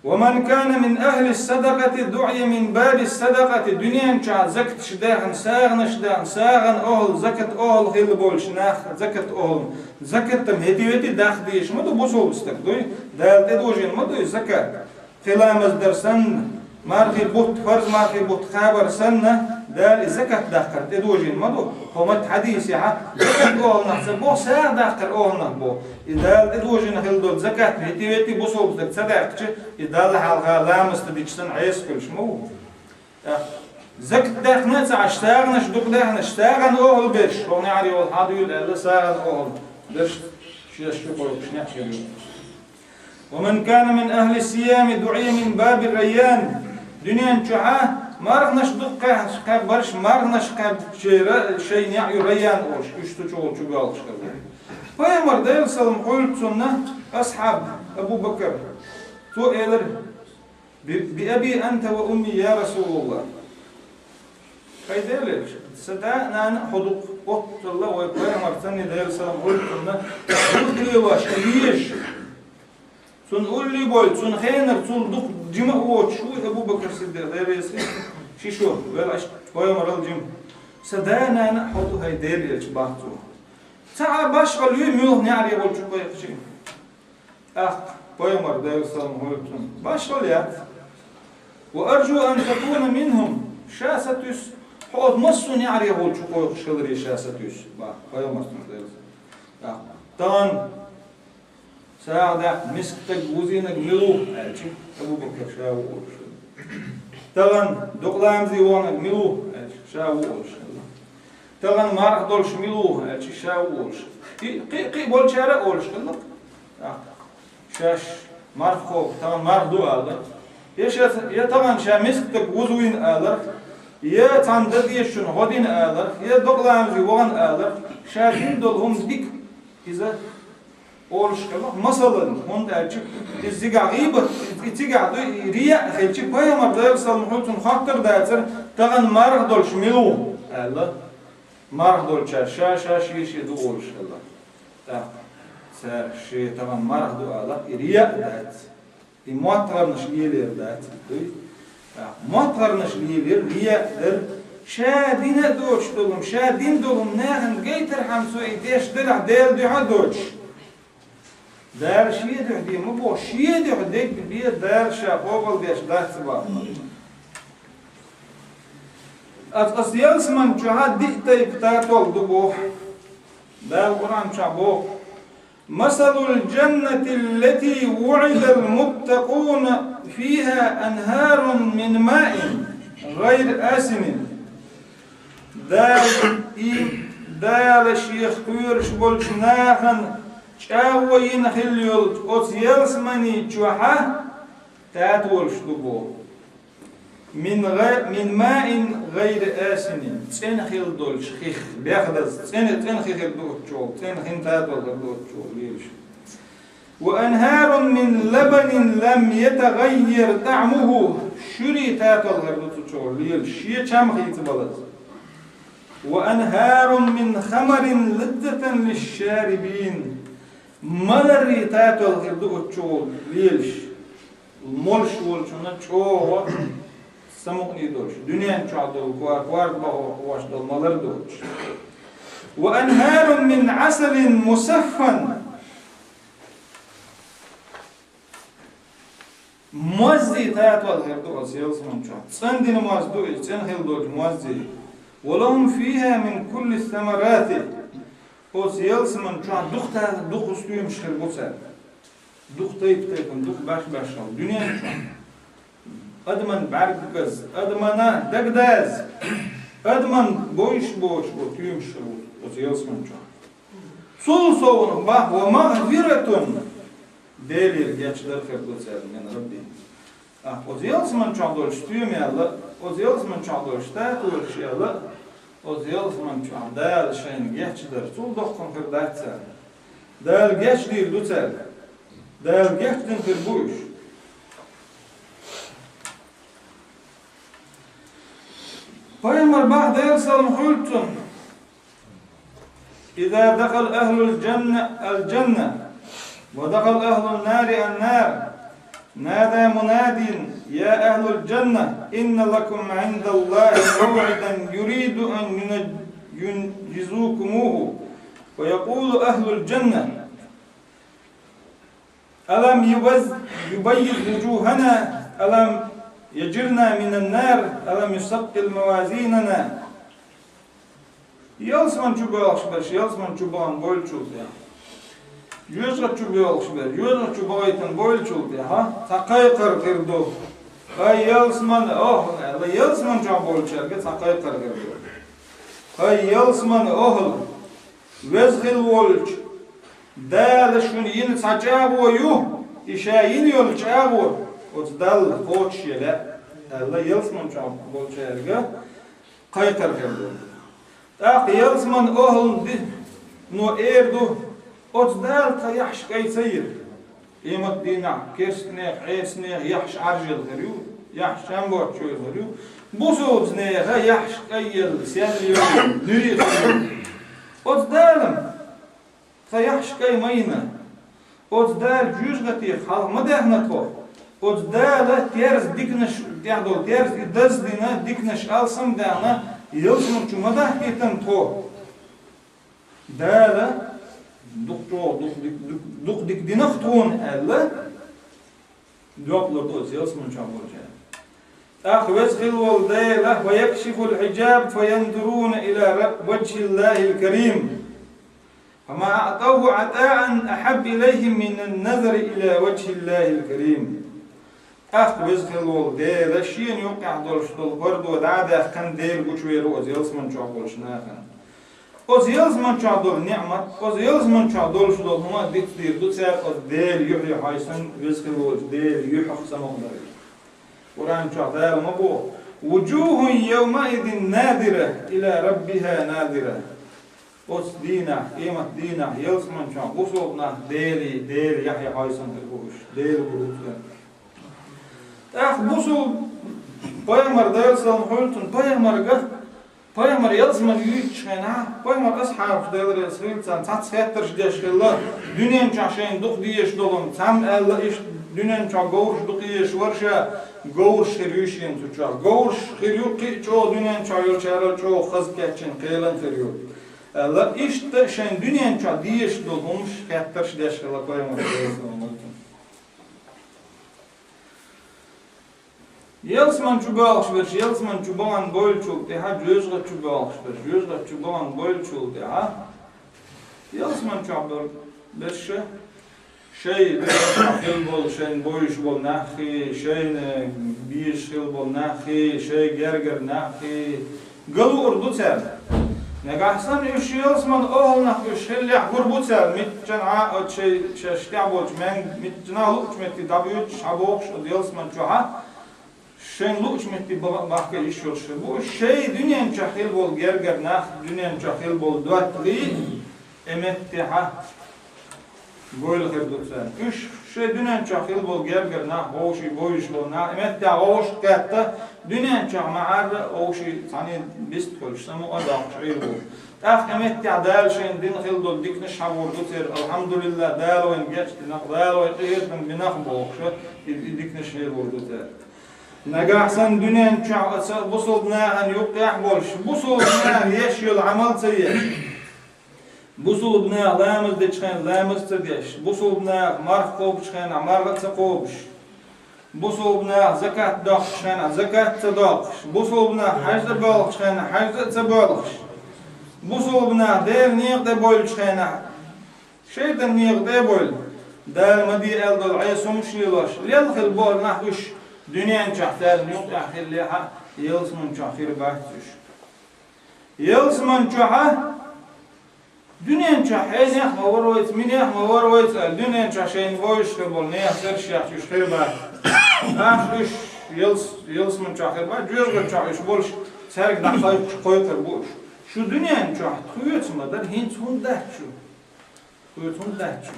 «ومن كان من أهل الصدقة دعي من باب الصدقة». Дуьнен чохь закаташ даьхна, сагӀанаш даьхна, сагӀан охьла, закат охьла хилла болчу нах, закат охьла. Закат-м хӀетте-ветте даккха дезаш ма ду, бусалба стаг дуй, Дала тӀедожийна ма дуй закат. Кхин ламаз дар санна, мархи бутт, фарз мархи бутт кхабар санна, Дала и закат даккхар тӀедожийна ма ду. Хьо ма-, хьадийсехьа, закат охьланах ца боху, сагӀа даккхар охьланах боху. И Дала тӀедожийна хилла долу закат хӀетте-ветте бусалба стаг ца даьккхича, и Далла хьалха ламаз ца дича санна Ӏеса хуьлуш ма ву. ТӀаккха закат даьхна а ца Ӏаш, сагӀанаш дукха даьхнаш, сагӀан охьла берш, хӀокху неӀаре волу хьан дуьйла аьлла, сагӀан охьла берш шаьш чу кхойкхуш неӀ хир ю. «ومن كان من أهل الصيام دعي من باب الريان». Дуьнен чохьа марханаш дукха кхаьхьнаш кхаьббарш, марханаш кхаьбчера шайн неӀ ю Райян олуш, уьш цу чу волчу боьлхуш хилла. Пайхамар, Делан салам хуьлда цунна, асхьаб Абу Бакр, цо элира: «Би-, би аби анта ва умми, я Расулаллах». Хай Делан элча, сан да а, нана а хьо ду-кх, оццул а вай пайхамар санна, Делан салам хуьлда цунна, дукха лелош и везаш. Цунна уллий бойла, цунна хенара цул дукха жима а воцуш ву Абу Бакр Сиддикъ, Дела реза хила, ши шо, велхаш пайхамарал жима. Сан да а, нана а хьо ду, хай Делан элча, бах цо. Ца Ӏа башхалла юй муьлха неӀаре волчу кхойкхуш? ТӀаккха пайхамар, Делан салам хуьлда цунна, башхалла яц. «Ва аржу ан такуна минхум», ша сатуьйсу, хьо оцу массо а неӀаре волчу кхойкхуш хиларе ша сатуьйсу, бах пайхамар цунна, Делан салам. ТӀаккха: «Тахана сагӀа даккха мискан стаг вузийнарг мила ву?» аьлча, Абу Бакр: «Ша ву», олуш хилла. «Тахана дукха ламазе ваханарг мила ву?» аьлча, «Ша ву», олуш хилла. «Тахана марха долуш мила ву?» аьлча, «Ша ву», олуш. И кхин а, кхин а болчара а олуш хилла. ТӀаккха шаьш марха кхобу, тахана марха ду аларх, я ша, я тахана ша мискан стаг вузвина аларх, я цхьана дан дезачунна гӀо дина аларх, я дукха ламазе вахана аларх, ша дина долу хӀума дика иза олуш хилла. Масалан, хӀунда аьлча иза цигахь гӀийбат, и цигахь ду, и рияъ хилча, пайхамар, Делан салам хуьлда цунна, хоттур дацара: «Тахана марха долуш мила ву?» аьлла. Марха долчара ша, ша, шен, шен ду олуш хилла. ТӀаккха цара шен тахана марха ду аларх, и рияъ дац. И моттагӀарнаш лелор дац, дуй? ТӀаккха моттагӀарнаш лелор, рияъ дара. Ша дина а доцуш долу хӀума, ша дина долу хӀума нахана гайтархьама цо и деш делахь, Делан дуьхьа а доцуш. Дала шен дуьхьа де ма боху, шен дуьхьа дерг бен Дала ша къобалдеш дац боху. Ас, ас ялсаман чохьа диъ тайпа татол ду боху. Дала Къуръан чохь боху: «Масалул джаннатиллати вуӀидал муттакъуна фиха анхарун мин маин гӀайри асинин». Дала и, Дала шех кхоьруш болчу нахана чӀагӀо йина хилла йолчу оцу ялсамани чохьа татолаш ду боху. Мин гӀа-, мин маин гӀайри асинин, цӀена хилла долчу хих, бехдаза, цӀена, цӀена хи хир ду оцу чохь, цӀена хин татол хир ду оцу чохь лелаш. وأنهار من لبن لم يتغير طعمه. Шуьрий татол хир ду цу чу лелаш, шен чам хийцабалаза. وأنهار من خمر لذة للشاربين. Маларий татол хир ду оцу чу лелаш. Молуш волчунна чӀогӀа самукъане долуш, дуьнен чохь долу кор-, корта бахош долу малар доцуш. وأنهار من عسل مصفى. Моззий татол хир ду оцу ялсаман чохь. ЦӀандина моз ду иза, цӀена хила долчу моззий. ولهم فيها من كل الثمرات. Оцу ялсаман чохь дукха та-, дукха стоьмаш хир бу цаьрга. Дукха тайп-тайпана, дукха баьш-баьшхьа, дуьнен чохь. Адаман бӀаьрг беза, адамана дагадаза, адаман бойуш боцуш бу стоьмаш хир бу оцу ялсаман чохь. Цул совнаха бах: ومغفرة. Делера гечдар хир ду цаьрга, من ربهم. А, оцу ялсаман чохь долчу стоьмаш аьлла, оцу ялсаман чохь долчу татолаш аьлла, оцу ялсаман чохь Дала шайна гечдар, цул доккха хир дац цаьрга. Дала гечдийр ду цаьрга. Дала гечдина хир бу уьш. Пайхамар бах, Делан салам хуьлда цунна: إذا دخل أهل الجنة الجنة، ودخل أهل النار النار، نادى مناد: يا أهل الجنة، إن لكم عند الله موعدا يريد أن ينج-، ينجزكموه. فيقول أهل الجنة: ألم يبز-، يبيض وجوهنا؟ ألم يجرنا من النار؟ ألم يثقل موازيننا؟ Ялсаман чу боьлхуш берш, ялсаман чу бахана бойла чул тӀехь. Жоьжахати чу боьлхуш берш, жоьжахати чу бахийтина бойла чул тӀехь, цхьа кхайкхар хир ду. Хай ялсаман, охӀла, аьлла, ялсаман чохь болчаьрга цхьа кхайкхар хир ду. Хай ялсаман, охӀла, Веза хила волчу Дала шуна йина цхьа чӀагӀо ю, и ша йина йолу чӀагӀо оцу Далла кхочуш я лаьа, аьлла, ялсаман чохь болчаьрга кхайкхар хир ду. ТӀаккха ялсаман охӀлан ди-, но эр ду: «Оцу Дала тхан яхьаш кӀай ца йира?» Къемат дийнахь керстанех, Ӏесанех яхьаш Ӏаржъелла хир ю, яхьаш чам боцчу хир ю. Бусулбанеха яхьаш кӀай елла, сел йолу, нуьри хир ю. Оцу Дала тхан яхьаш кӀай ма йина. Оцу Дала жоьжахатех хьалха ма даьхна тхо. Оцу Дала терза диканаш, тӀехь долу терза и даздина, диканаш алсам а даьхна, ялсаман чу ма дахкийтина тхо. Дала дукха чӀогӀа, дукха дик-, дукха, дукха дика динах тхуна, аьлла, жоп лур ду оцу ялсаман чохь болчара. ТӀаккха Веза хила волу Дела: «ويكشف الحجاب فينظرون إلى ر-، وجه الله الكريم. فما أعطوه عطاء أحب إليهم من النظر إلى وجه الله الكريم». ТӀаккха Веза хила волу Дела шена юккъехь долуш долу пардо дӀа а даьккхина, Дела гучувер ву оцу ялсаман чохь болчу нахана. Оцу ялсаман чохь долу неӀмат, оцу ялсаман чохь долуш долу хӀума дицдийр ду цара оцу Дела юьхь-юьхьой санна, Веза хила волчу Дела юьхьах самукъадарий. Къуръан чохь Дала ма боху: «وجوه يومئذ ناضرة إلى ربها ناظرة». Оцу дийнахь, къемат дийнахь, ялсаман чохь бусулба нах Дели, Дела яхье хьойсан хир бу уьш, Дела гур ву цара. ТӀаккха бусулба пайхамар, Делан салам хуьлда цунна, пайхамарга, пайхамар ялсаман юьйцучу хенахь, пайхамар асхьабаш, Дела реза хила царна, цхьацца хеттарш деш хилла, дуьнен чохь шайна дукха дезаш долу, цхьамма аьлла, иштта дуьнен чохь говраш дукха езаш вара ша, говраш хир ю шена цу чохь. Говраш хир ю, кхин а чӀогӀа дуьнен чохь йолчарал чӀогӀа хаза кечйина кхелан хир ю. Аьлла, иштта шайн дуьнен чохь дезаш долу хӀумаш хеттарш деш хилла пайхамар, Делан салам хуьлда цунна. Ялсаман чу боьлхуш берш, ялсаман чу бахана бойлучул тӀаьхьа, жоьжахати чу боьлхуш берш, жоьжахати чу бахана бойлучул тӀаьхьа, ялсаман чохь бер-, берш шайн хила болу, шайна бойуш болу наххий, шайна безаш хила болу наххий, шайн гергара наххий, галуур ду цаьрга. Нагахь санна уьш ялсаман охӀланах уьш хиллехь, гур бу цара, митчанхьа а оцу шайн, шаьш тӀехь болчу маьнга, митчанхьа а луъучу метте дӀабоьдуш, хьабохуш оцу ялсаман чохьа, шайн луъучу метте баха-, бахка йиш йолуш хир бу. Шайн дуьнен чохь хила болу гергара нах, дуьнен чохь хила болу доттагӀий, э, меттехьа Гойла хир ду царна. Уьш шайн дуьнен чохь хилла болу гергара нах, вовшийн бовзуш болу нах, и меттехь вовшах кхетта, дуьнен чохь ма-Ӏарра вовшийн цхьаьна бист хуьлуш, самукъа а доккхуш Ӏийр бу. ТӀаккха и меттехь Дала шайна дина хилла долу диканаш схьагур ду церан, алхьамдулиллахӀ, Дала вайна гечдинарг, Дала вай къинхетам бинарг бохуш, и, и диканаш хир гур ду церан. Нагахь санна дуьнен чохь оцу бусулба нахана юккъехь а болуш, бусулба наха еш йолу Ӏамал ца еш. Бусулба наха ламаз дечу хенахь ламаз а ца деш, бусулба наха марха кхобучу хенахь марха а ца кхобуш, бусулба наха закат доккхучу хенахь закат а ца доккхуш, бусулба наха хьаьжда а боьлхучу хенахь хьаьжда а ца боьлхуш, бусулба наха Делан некъа тӀе бовлучу хенахь шайтан некъа тӀе а бовлуш, Дала ма де аьлла долу Ӏеса хӀумнаш лелош, лелла хилла болу нах уьш, дуьнен чохь царна юккъехь хиллехь а, ялсаман чохь хир бац уьш. Ялсаман чохь а, дуьнен чохь хьенех а ма вара вайца, минех а ма вара вайца аьлла, дуьнен чохь шайна вовзуш хир болу нехан цӀераш яьхча уьш хир бац. Аш уьш ялс-, ялсаман чохь хир бац, жоьжахати чохь уьш болуш, цаьрга дӀакхойкхуш кхойкхур бу уьш. Шу дуьнен чохь тхоьца ма дара, хӀинца хӀунда дац шу? Тхоьца хӀунда дац шу?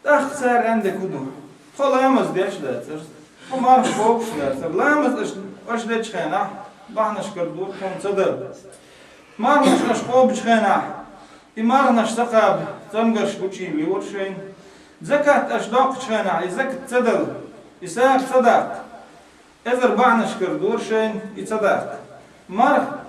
ТӀаккха цара аьнна дерг хӀун ду? Тхо ламаз деш дацара, тхо марха кхобуш дацара. Ламаз аша, аша дечу хенахь, бахьанашкара дора тхуна ца дара. Марханаш аша кхобучу хенахь, и марханаш ца кхаба, цамгарш гучуйилла йора шайна. Закат аша доккхучу хенахь, и закат ца дала, и сагӀа ца даккха, эзар бахьанашкара дора шайна и ца даккха. Марха,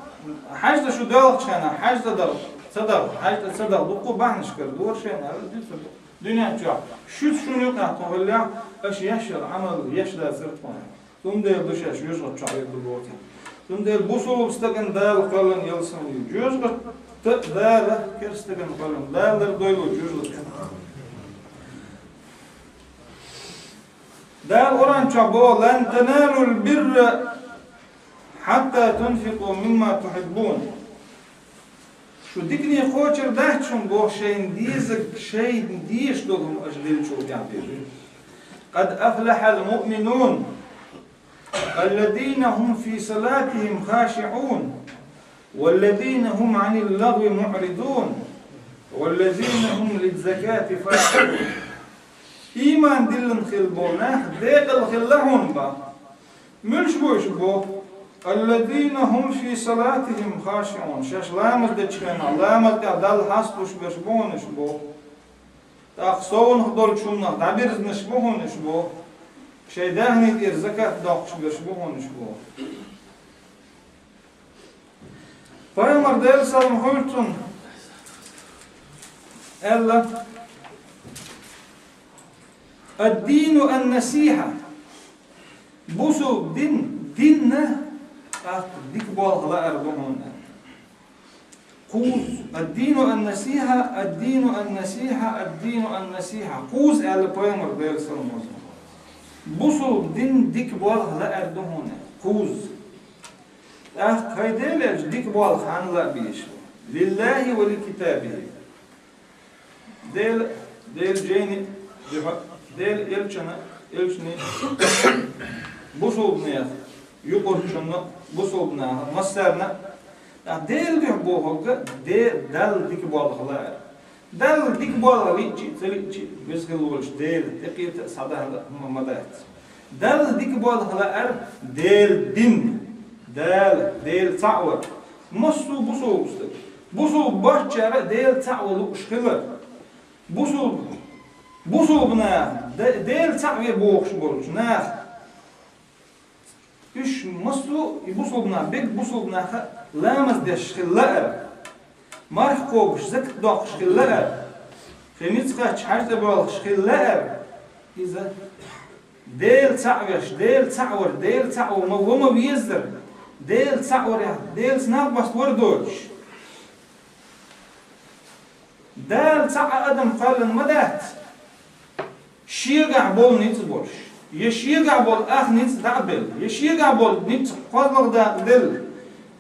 хьаьжда шу доьлхучу хенахь, хьаьжда дала, ца дала, хьаьжда ца дала, дуккха бахьанашкара дора шайна, аьлла, дуьйцур ду. Дуьнен чохь, шуьца шуна юкъахь тхо хиллехь, аша еш йолу Ӏамал еш дацара тхуна. Цундела ду шаьш жоьжахати чохь хир ду боху. Цундела бусулба стагана Дала кхоьллина ялсамани ю. Жоьжахати Дала, керста стагана кхоьллина Дала лардойла жоьжахати. Дала Къуръан чохь боху: «Лан таналул бирра хьатта тунфикъу мимма тухьиббун». Шу дикане кхочур дац шуна боху шайна дезарг, шайна дезаш долу хӀума аша деллачул тӀаьхьа деза. «Къад афлахьал муъминун, аллазина хӀум фи салатихӀим хашиӀун, валлазина хӀум Ӏанил лагӀви муӀридун, валлазина хӀум лиззакати фаӀилун». Ийман диллина хилла болу нах декъала хилла хьуна боху. Муьлш бу уьш боху? «Аллазина хӀум фи салатихӀим хашиӀун». Шаьш ламаз дечу хенахь, ламаз тӀехь Далла хьасталуш берш бу хьуна уьш боху. ТӀаккха совнах долчу хӀуманах дӀабирзинарш бу хьуна уьш боху. Шайн даьхни тӀера закат доккхуш берш бу хьуна уьш боху. Пайхамар, Делан салам хуьлда цунна, аьлла: «Ад-дину ан-насихьа». Бусулба дин, дин а, тӀаккха дика болх лаар ду хьуна. Кхузза, ад-дину ан-насихьа, ад-дину ан-насихьа, ад-дину ан-насихьа. Кхузза аьлла пайхамар, Делан салам хуьлда цунна. Бусулба дин дика болх лаар ду хьуна. Кхузза. ТӀаккха хӀай Дела, аьлча, дика болх хьанна лаа безаш ву? «ЛиллахӀи ва ли китабихӀи». Дела, Делан жайни дуьхьа, Делан элчана, элчани, бусулбанех, юкъурчунна, бусулбанаха, массарна, а Делан дуьхьа бохург, Де-, Далла дика болх лаар. Далла дика болх лиъча а, ца лиъча а, веза хилла волчу Дела тӀекхета а, схьадахьа а хӀума ма дац. Далла дика болх лаар, Делан дин, Дала, Дела цхьаъ вар. Массо а бусулба стаг, бусулба боцчара а Дела цхьаъ ван лууш хилар. Бусулба, бусулба наха, Де-, Дела цхьаъ ве бохуш болчу наха, уьш массо а и бусулба нах, берриг бусулба наха ламаз деш хилла лаар, марха кхобуш, закат доккхуш хилла лаар, кхин ницкъ кхаьчча хьаьж тӀе боьлхуш хилла лаар, иза Дела цхьаъ веш, Дела цхьаъ вар, Дела цхьаъ вар ма, ва ма везара, Дела цхьаъ вар, Делаца накъост вар доцуш. Дала цхьа а адам кхоьллина ма дац, шегахь болу ницкъ болуш, я шегахь болу ах ницкъ дӀа а белла, я шегахь болу ницкъ кхозлагӀа дакъаделла,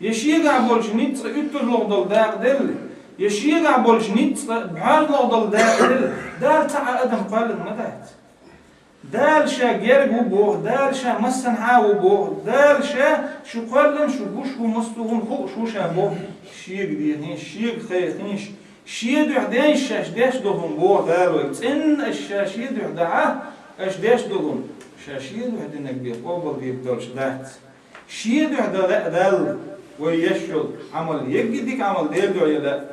я шегахь болчу ницкъ уьттазлогӀа долу дакъаделла, я шегахь болчу ницкъ бӀозлагӀа долу дакъаделла, Дала цхьа а адам кхоьллина ма дац. Дала ша герга ву боху, Дала ша массанхьа а ву боху, Дала ша шу кхоьллина, шу гуш ву, массо а хӀума хууш ву ша боху, шега дехийша, шега кхайкхийша, Шен духьа деш шаьш деш долу хӀума боху Дала вайга. ЦӀенна аша ша шен духьа дахьа, аша деш долу хӀума ша шен духьа динарг бен къобалдийр долуш дац. Шен духьа дан лаьа Далла вай еш йолу Ӏамал, егги дика Ӏамал Делан дуьхьа ян лаьа.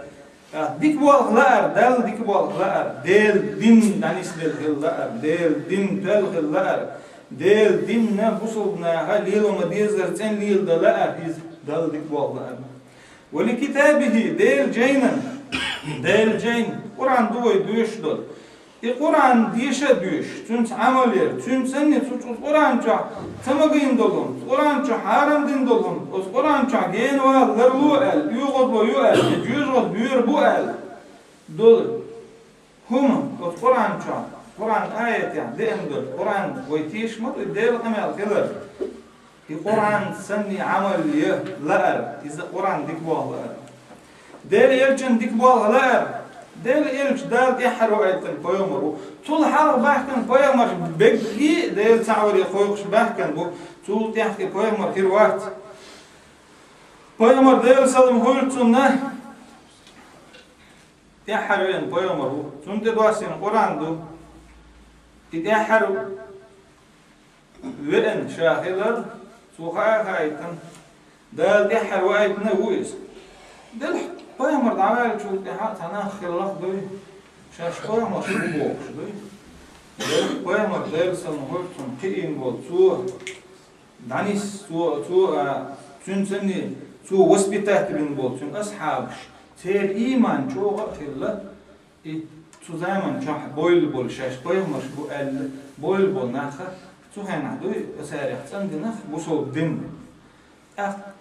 ТӀаккха дика болх лаар, Далла дика болх лаар, Делан дин дӀанисделла хила лаар, Делан дин тоьлла хила лаар, Делан динна бусулба наха лело ма-деззара цӀена леладан лаар, иза Далла дика болх лаар. Ва ли китабихи, Делан жайнан, Делан жайна, Къуръан ду вай доьшуш долу. И Къуръан деша а доьшуш, цуьнца Ӏамал яр, цуьнан санна цу, цу Къуръан чохь ца магийна долу хӀума, цу Къуръан чохь хьарам дина долу хӀума, оцу Къуръан чохь генавала ларло аьлла, оьгӀазло ю аьлла, я жоьжахати боьра бу аьлла долу хӀума, оцу Къуръан чохь, Къуръан аятехь деана долу, Къуръан вай тешаш ма ду, и Делан къамел хилар. И Къуръан санна Ӏамал ян лаар, иза Къуръан дика болх лаар. Делан элчан дика болх лаар. Делан элча Дала тӀаьххьара ваийтина пайхамар ву. Цул хьалха баьхкина пайхамарш бегги Дела цхьаъ варе кхойкхуш баьхкина бу. Цул тӀаьхьа и пайхамар хир вац. Пайхамар, Делан салам хуьлда цунна, тӀаьххьара веана пайхамар ву. Цунна тӀе доссийна Къуръан ду. И тӀаьххьара веана ша хилар, цо хаа а хаийтина, Дала тӀаьххьара ваийтина ву иза. Делахь пайхамар дӀаваьллачул тӀаьхьа цхьа нах хиларх дуй, шаьш пайхамарш бу бохуш дуй. Делахь пайхамар, Делан салам хуьлда цунна, кхиийна волу, цо дӀанисса, цо, цо, а, цуьнан санна, цо воспитать бина болу цуьнан асхьабаш, церан ийман чӀогӀа а хилла, и цу заман чохь бойла болу шаьш пайхамарш бу аьлла, бойла болу нах цу хенахь дуй, царех цӀандинарх бусулба дин. ТӀаккха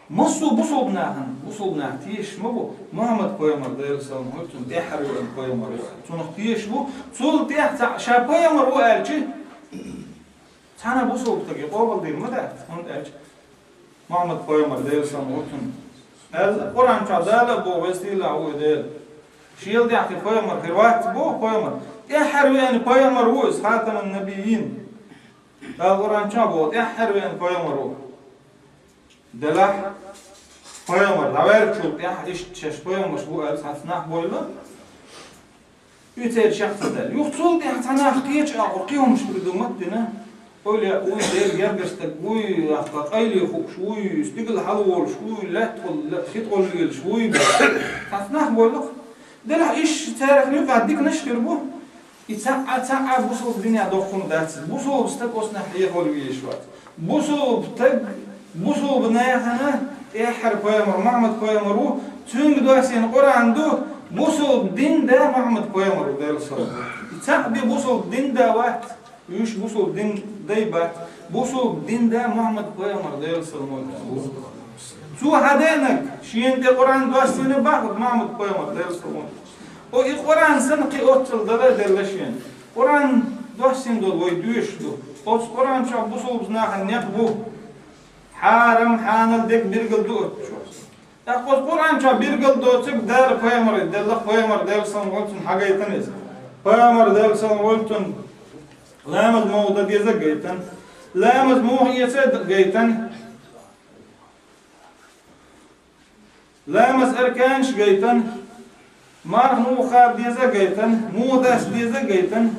массо а бусулба нахана, бусулба нах тешаш ма бу, Мухьаммад пайхамар, Делан салам хуьлда цунна, тӀаьххьара веана пайхамар ву аьлла. Цунах тешаш ву, цул тӀаьхьа ца, ша пайхамар ву аьлча, цхьана бусулба стаге къобалдийр ма дац, хӀунда аьлча Мухьаммад пайхамар, Делан салам хуьлда цунна, аьлла, Къуръан чохь Дала а боху, веза-сийлахь ву и Дела. Шел тӀаьхьа кхин пайхамар хир вац боху пайхамар. ТӀаьххьара веана пайхамар ву иза, хатамун-набиййин. Дала Къуръан чохь боху, тӀаьххьара веана пайхамар ву. Делахь пайхамар дӀаваьллачул тӀаьхьа иштта шаьш пайхамарш бу аьлла цхьацца нах бойла, и церан шех ца даьлла. Юха цул тӀаьхьа цхьа нах кхечу агӀор кхин хӀумаш придумать дина. Ойла яа вуй, Делан гергара стаг вуй, къайле хууш вуй, стигала хьалаволуш вуй, лаьтта гӀолла, хи тӀе гӀолла лелаш вуй. Цхьацца нах бойла-кх. Делахь иштта царах юкъахь диканаш хир бу. И цхьа а, цхьа а бусулба динехь доккха хӀума дац. Бусулба стаг оцунах хьехавала везаш вац. Бусулба стаг, бусулба нахана тӀаьххьара пайхамар Мухьаммад пайхамар ву, цуьнга доссийна Къуръан ду, бусулба дин да Мухьаммад пайхамар ву, Делан салам. И цхьаъ бен бусулба дин да вац, уьш бусулба дин дай бац, бусулба дин да Мухьаммад пайхамар, Делан салам. Цо хьадеанарг, шена тӀе Къуръан доссийна бохург Мухьаммад пайхамар, Делан салам. О, и Къуръан санна кхин оццул дала а делла шена. Къуръан доссийна долу вай доьшуш ду. Оцу Къуръан чохь бусулба нахана некъ бу. Хьарам, хьанал дерг билгал ду оцу чохь. ТӀаккха оцу Къуръан чохь билгал доцург Дала пайхамаре делла, пайхамар, Делан салам хуьлда цунна, хьагайтина иза. Пайхамар, Делан салам хуьлда цунна, ламаз муха дан деза гайтина. Ламаз муха эца гайтина. Ламаз арканаш гайтина, марха муха кхаба деза гайтина, муха дасса деза гайтина,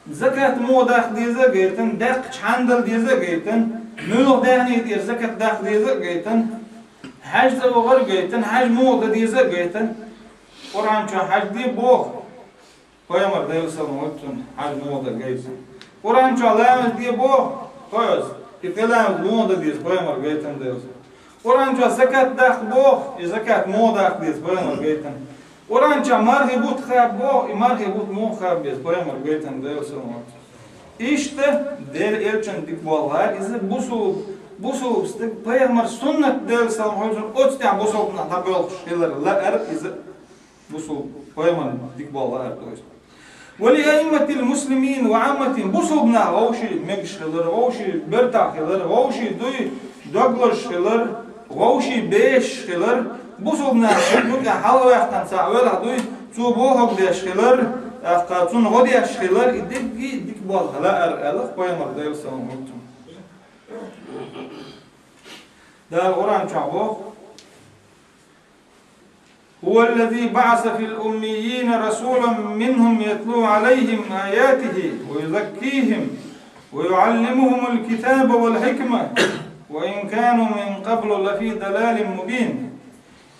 закат муха даккха деза гайтина, даьккхича хьанна дала деза гайтина, муьлха даьхни тӀера закат даккха деза гайтина, хьаьж цӀа вахар гайтина, хьаьж муха дан деза гайтина, Къуръан чохь хьаьж де боху. Пайхамар, Делан салам хуьлда цунна, хьаьж муха дан гайтина. Къуръан чохь ламаз де боху, кхоьза, и кхин ламаз муха дан деза, пайхамар гайтина, Делан салам. Къуръан чохь закат даккха боху, и закат муха даккха деза, пайхамар гайтина. Къуръан чохь мархи бутт кхаба боху, и мархи бутт муха кхаба деза, пайхамар гайтина, Делан салам хуьлда цунна. Иштта Делан элчан дика болх лаар, иза бусулба, бусулба стаг пайхамар суннат, Делан салам хуьлда цунна, оцу тӀехь бусулба нах дӀабоьлхуш хилар лаар иза. Бусулба пайхамар дика болх лаар ду иза. Ва ли аимматил муслимин ва Ӏамматин, бусулба нах вовший мегаш хилар, вовший бертахь хилар, вовший дуй доглаш хилар, вовший бешаш хилар, бусулба нах юкъахь хьалаваьккхина цхьаъ велахь дуй, цо бохург деш хилар, тӀаккха цунна гӀо деш хилар, и дерриге дика болх лаар аьлла пайхамар, Делан салам хуьлда цунна. Дала Къуръан чохь боху: هو الذي بعث في الأميين رسولا منهم يتلو عليهم آياته ويزكيهم ويعلمهم الكتاب والحكمة وإن كانوا من قبل لفي ضلال مبين.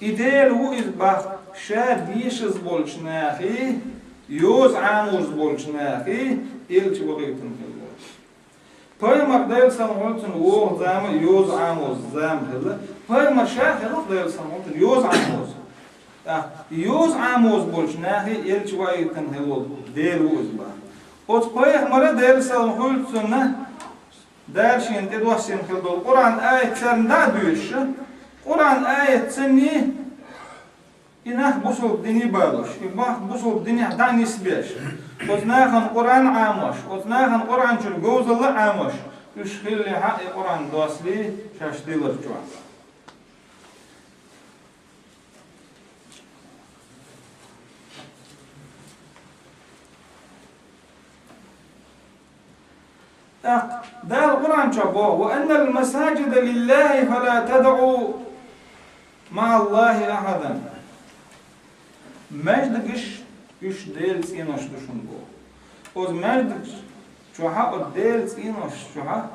И Дела ву иза боху, ша дешаза болчу нахе, йоза Ӏамоза болчу нахе элча вахийтина хилла. Пайхамар, Делан салам хуьлда цунна, вогӀу зама йоза Ӏамоза зама хилла. Пайхамар ша хилла, Делан салам хуьлда цунна, йоза Ӏамоза. ТӀаккха йоза Ӏамоза болчу нахе элча вахийтина хилла волу Дела ву иза боху. Оцу пайхамара, Делан салам хуьлда цунна, Дала шена тӀедоссийна хилла долу Къуръан аят царна дӀа а доьшуш, Къуръан аят санна, и нах бусалба дине балош, и нах бусалба динехь дӀа а нисбеш, оцу нахана Къуръан а Ӏамош, оцу нахана Къуръан чуьра говзалла а Ӏамош, уьш хиллехь а и Къуръан доссале шаьш дилар чохь. ТӀаккха Дала Къуръан чохь боху: «Ва аннал масаджида лиллахи фала тадъу маъаллахи ахадан». Маьждигаш уьш Делан цӀенош ду шуна боху. Оцу маьждигаш чохь а, оцу Делан цӀенош чохь а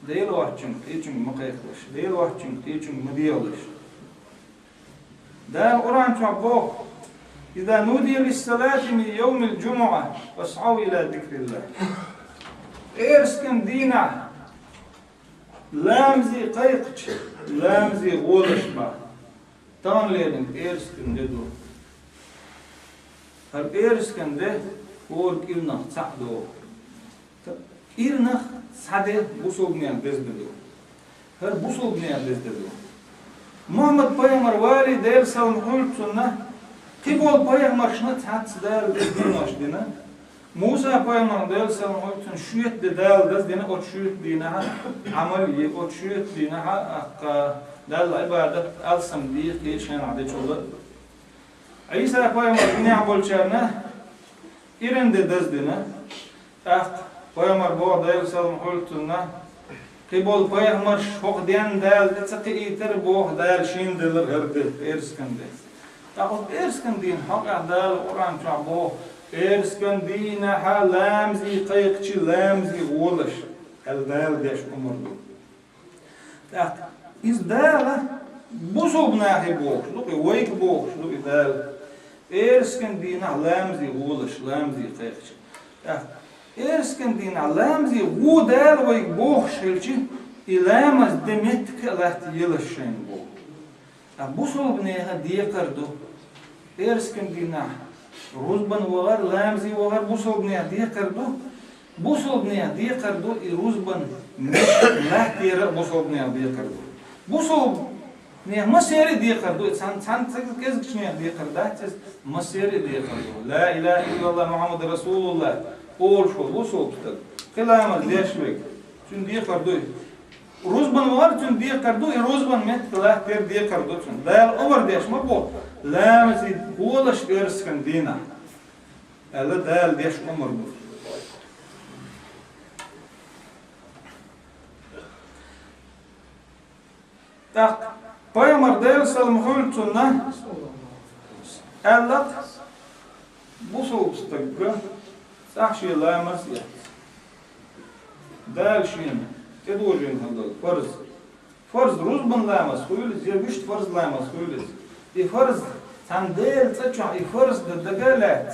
Дела воцчуьнга кхечуьнга ма кхайкхалаш, Дела воцчуьнга кхечуьнга ма дехалаш. Дала Къуръан чохь боху: «Иза нудия лиссалати мин йовмил джумуъа, фасъав ила зикриллах». ПӀераскан дийнахь ламазе кхайкхича, ламазе гӀолаш бан. Тахана лерина пӀераскан де ду. ХӀара пӀераскан де хӀора кӀирнах цхьаъ ду. КӀирнах цхьа де бусалбанех деза де ду. ХӀара бусалбанех деза де ду. Мухьаммад-пайхамар валий, Делан салам хуьлда цунна, кхиболу пайхамаршна цхьацца Дала деза денош дина. Муса-пайхамарна, Делан салам хуьлда цунна, шоьтан де Дала деза дина, оцу шоьтан дийнахь Ӏамал е, оцу шоьтан дийнахь а аккха Далла Ӏибадат алсам дийха кхечу хенахь дечул а. Ӏийса-пайхамар динехь болчарна кӀиран де деза дина. ТӀаккха пайхамар боху, Делан салам хуьлда цунна, кхиболу пайхамарш хӀокху денна Дала тӀе ца кхиийтара боху, Дала шена делира хӀара де, пӀераскан де. ТӀаккха оцу пӀераскан дийнан хьокъехь Дала Къуръан чохь боху: «ПӀераскан дийнахь ламазе кхайкхича, ламазе гӀолаш», аьлла Дала деш омра ду. ТӀаккха иза Дала бусалба нахе бохуш ду, и вайга бохуш ду и Дала. ПӀераскан дийнахь ламазе гӀолаш, ламазе кхайкхича. ТӀаккха пӀераскан дийнахь ламазе гӀо Дала вайга бохуш хилча, и ламаз де меттиг а латта елаш шайна боху. Ткъа бусалбанеха декхар ду. ПӀераскан дийнахь рузбан вахар, ламазе вахар бусалбанеха декхар ду. Бусалбанеха декхар ду и рузбан меттиг латтера а бусалбанеха декхар ду. Бусалбанех массеран а декхар ду, и цхьана, цхьана кӀезгачу нехан декхар дац иза, массеран а декхар ду. Ла илаха иллаллах, Мухьаммад расулуллах олуш волу бусалба стаг, кхин ламаз деш верг, цуьнан декхар ду и. Рузбан вахар цуьнан декхар ду, и рузбан меттиг латтера декхар ду цуьнан. Дала омра деш ма бу, ламазе гӀолаш пӀераскан дийнахь, аьлла, Дала деш омра бу. ТӀаккха пайхамар, Делан салам хуьлда цунна, аьлла, бусалба стага цӀахь шен ламаз а эцна, Дала шена тӀедожийна хилла долу фарз. Фарз рузбан ламаз хуьлда иза, я вуьшта фарз ламаз хуьлда иза. И фарз цхьана Делан цӀа чохь и фарз дан дага а лаьцна,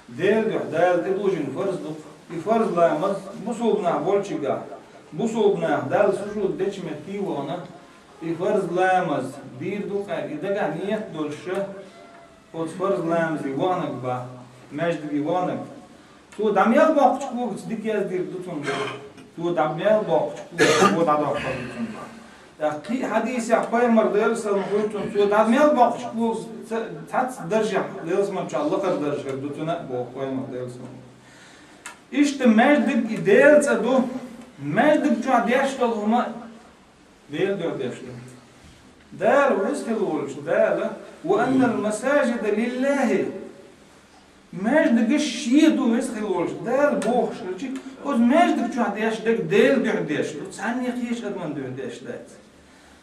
Делан дуьхьа Дала тӀедожийна фарз ду-кх. И фарз ламаз бусалба нах болчигахь, бусалба нах Далла сужуд дечу метте вахана, и фарз ламаз дийр ду-кх, и дагахь ниет долуш, оцу фарз ламазе ваханарг бан, маьждиге ваханарг. Цо дӀа мел боккхучу когаца дика яздийр ду цунна боху. Цо дӀа мел боккхучу когаца цо дӀадоккхур ду цунна боху. ТӀаккха кхин а хьадисехь пайхамар, Делан салам хуьлда цунна, цо дӀа мел боккхучу когаца цхьацца даржехь, ялсамани чохь лакхара дарж хир ду цуьнан а боху пайхамар, Делан салам. Иштта маьждиг и Делан цӀа ду, маьждиг чохь деш долу хӀума Делан дуьхьа деш ду. Дала веза хила волчу Дала: «Ва аннал масаджида лиллахи». Маьждигаш шен ду веза хила волчу Дала бохуш хилча, оцу маьждиг чохь деш дерг Делан дуьхьа деш ду, цхьанне кхечу адаман дуьхьа деш дац.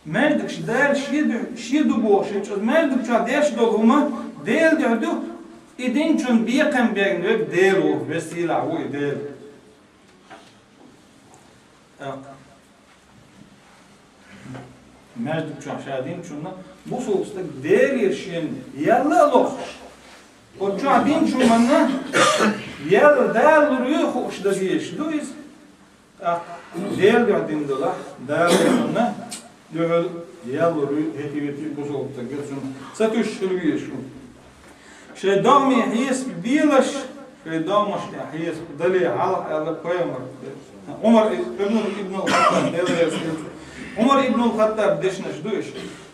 Маьждигаш Дала шен ду, шен ду бохуш, шен чӀогӀа маьждиг чохь деш долу хӀума Делан дуьхьа ду, и динчун бекхам бегна верг Дела ву, веза-сийлахь ву и Дела. ТӀаккха маьждиг чохь ша динчунна бусулба стаг Делера шена ял а лохуш, оцу чохь динчу хӀуманна ял Дала лур ю хууш дан дезаш ду иза. ТӀаккха Делан дуьхьа дина делахь, Дала хӀуманна дуьхьал ял лур ю, хӀетте-ветте бусулба стаг цунна сатуьйсуш хила везаш ву. Шайн догӀмий хьесап делаш, шайн догӀмашна тӀехь хьесап дале хьалха аьлла пайхамар. Ӏумар ибн, ибн ал-Хаттаб, Делан Элча. Ӏумар ибн ал-Хаттаб дешнаш ду уьш.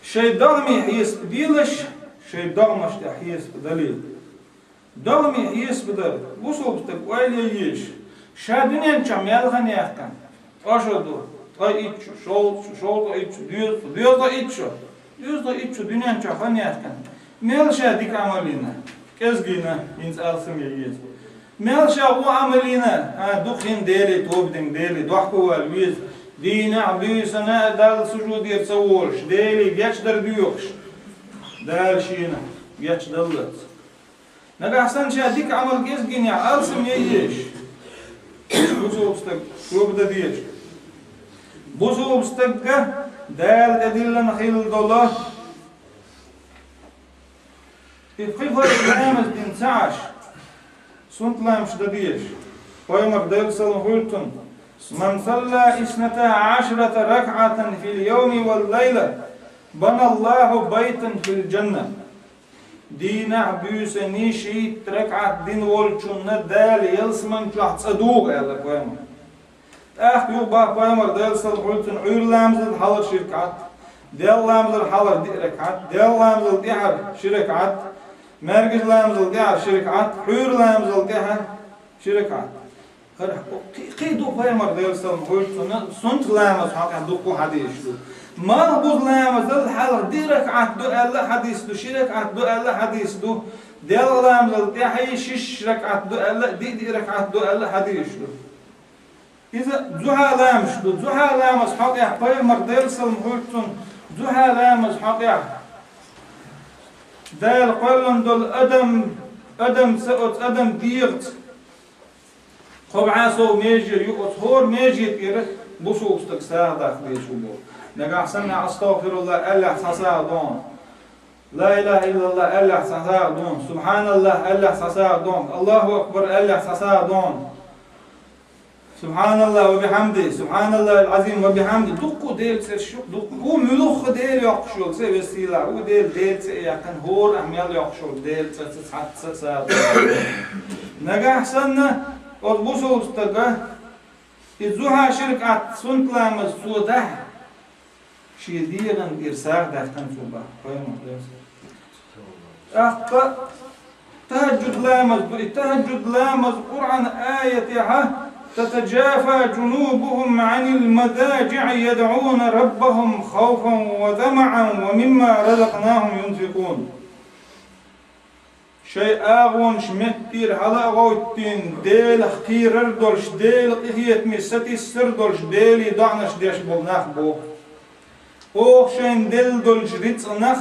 Шайн догӀмий хьесап делаш, шайн догӀмашна тӀехь хьесап дале. ДогӀмий хьесап дар, бусулба стаг ойла е езаш. Ша дуьнен чохь мел хан яьккхина. Ткъа шо ду, ткъа итт шо, шовзткъа шо, шовзткъа итт шо, доьзткъа, доьзткъа итт шо. Доьзткъа итт шо дуьнен чохь хан яьккхина. Мел ша дика Ӏамал йина, кӀезиг йина, хӀинца алсам ян еза. Мел ша вон Ӏамал йина, а, дукха хин Деле тоба дина, Деле дохко вала веза. Дийнахь, буьйсанна а Далла сужудера ца волуш, Деле гечдар доьхуш. Дала шена гечдаллалц. Нагахь санна ша дика Ӏамал кӀезиг йинехь, алсам ян езаш. Бусулба стаг тоба дан дезаш. Бусулба стагга Дала тӀедиллина хилла долу и пхи фарз ламаз дина ца Ӏаш, суннат ламазаш дан дезаш. Пайхамар, Делан салам хуьлда цунна: «Ман салла исната Ӏашрата ракаӀатан фил йовми вал лайла, бана Аллаху байтан фил джанна». Дийнахь, буьйсанна шийтта ракаӀат дина волчунна Дала ялсаман чохь цӀа дугӀу, аьлла пайхамар. ТӀаккха юха боху пайхамар, Делан салам хуьлда цунна: Ӏуьйра ламазал хьалхара ши ракаӀат, Делан ламазал хьалхара диъ ракаӀат, Делан ламазал тӀаьхьара ши ракаӀат, маьркӀажа ламазал тӀаьхьара ши ракаӀат, Ӏуьйра ламазал тӀаьхьа ши ракаӀат. ХӀара кхин, кхин ду пайхамар, Делан салам хуьлда цунна, суннат ламаза хьокъехь дуккха хьадисаш ду. Малхбуза ламазал хьалха диъ ракаӀат ду аьлла хьадис ду, ши ракаӀат ду аьлла хьадис ду. Делан ламазал тӀаьхьа шиш ракаӀат ду аьлла, диъ-диъ ракаӀат ду аьлла хьадисаш ду. Иза зухьа ламазаш ду. Зухьа ламаза хьокъехь пайхамар, Делан салам хуьлда цунна, зухьа ламаза хьокъехь Дала кхоьллина долу адам, адамца, оцу адам дегӀаца кхо бӀе сов меже ю, оцу хӀора меже тӀера бусулба стаг сагӀа даккха дезаш ву боху. Нагахь санна «АстагӀфируллахӀ» аьллехь цхьа сагӀа догӀу. «Ла илахӀа иллаллахӀ» аьллехь цхьа сагӀа догӀу. «СубхьаналлахӀ» аьллехь цхьа сагӀа догӀу. «АллахӀу акбар» аьллехь цхьа сагӀа догӀу. «СубхьаналлахӀ ва бихьамди, субхьаналлахӀил Ӏазим ва бихьамди», дуккха а Делан цӀераш ю, дуккха а. Ву муьлхха Дела йоккхуш йолу цӀе, веза-сийлахь ву Дела, Делан цӀе яьккхина, хӀора ахь мел йоккхуш йолу Делан цӀе ца цхьацца ца сагӀа. Нагахь санна оцу бусулба стага и зухьа ши ракаӀат суннат ламаз цо дахь, шен дегӀан тӀера сагӀа даьккхина цо боху, пайхамар. ТӀаккха тахӀаджуд ламаз ду. И тахӀаджуд ламаз Къуръан аятехьа: «Татаджафа джунубухум Ӏанил мадажиӀи ядӀуна раббахум хавфан ва тамаӀан ва мимма разакънахум юнфикъун». Шайн агӀонаш меттера хьала а гӀовттийна, Делах кхерар долуш, Делан къинхетаме сатийсар долуш, Деле доӀанаш деш болу нах боху. Оха шайна делла долчу рицкъанах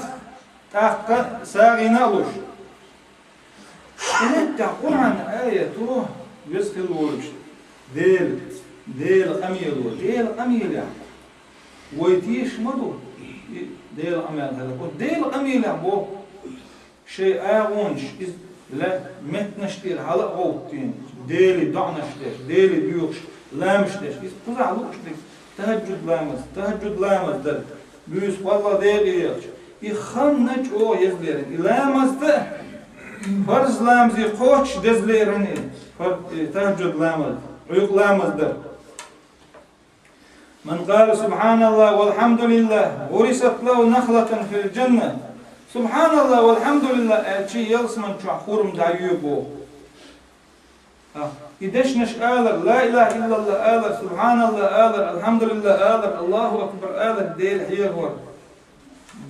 тӀаккха сагӀина а луш. И меттехь Къуръан аято, веза хила волуш, Дела, Делан къамело, Делан къамелехь. Вай тешаш ма ду, и Делан къамел хилар. Оцу Делан къамелехь боху. Шайн агӀонаш иза ле меттанаш тӀера хьала а гӀовттийна, Деле доӀанаш деш, Деле доьхуш, ламазаш деш. Иза кхузахь лууш дерг тахӀаджуд ламаз, тахӀаджуд ламаз дар, буьйса кхолла декъе яхча, и ханна чӀогӀа еза лерина. И ламазца а, фарз ламазе кхоччуш деза лерина и, фар-, и тахӀаджуд ламаз, Ӏуьйкъа ламаз дар. «Ман къала: СубхьаналлахӀ валхьамдулиллахӀ, гӀурисат лахӀу нахлатун фил джанна». «СубхьаналлахӀ валхьамдулиллахӀ» аьлча, ялсаман чохь хурма дӀайоьду боху. А, и дешнаш алар, «Ла илахӀа иллаллахӀ» алар, «СубхьаналлахӀ» алар, «АлхьамдулиллахӀ» алар, «АллахӀу акбар» алар, Дела хьехавар.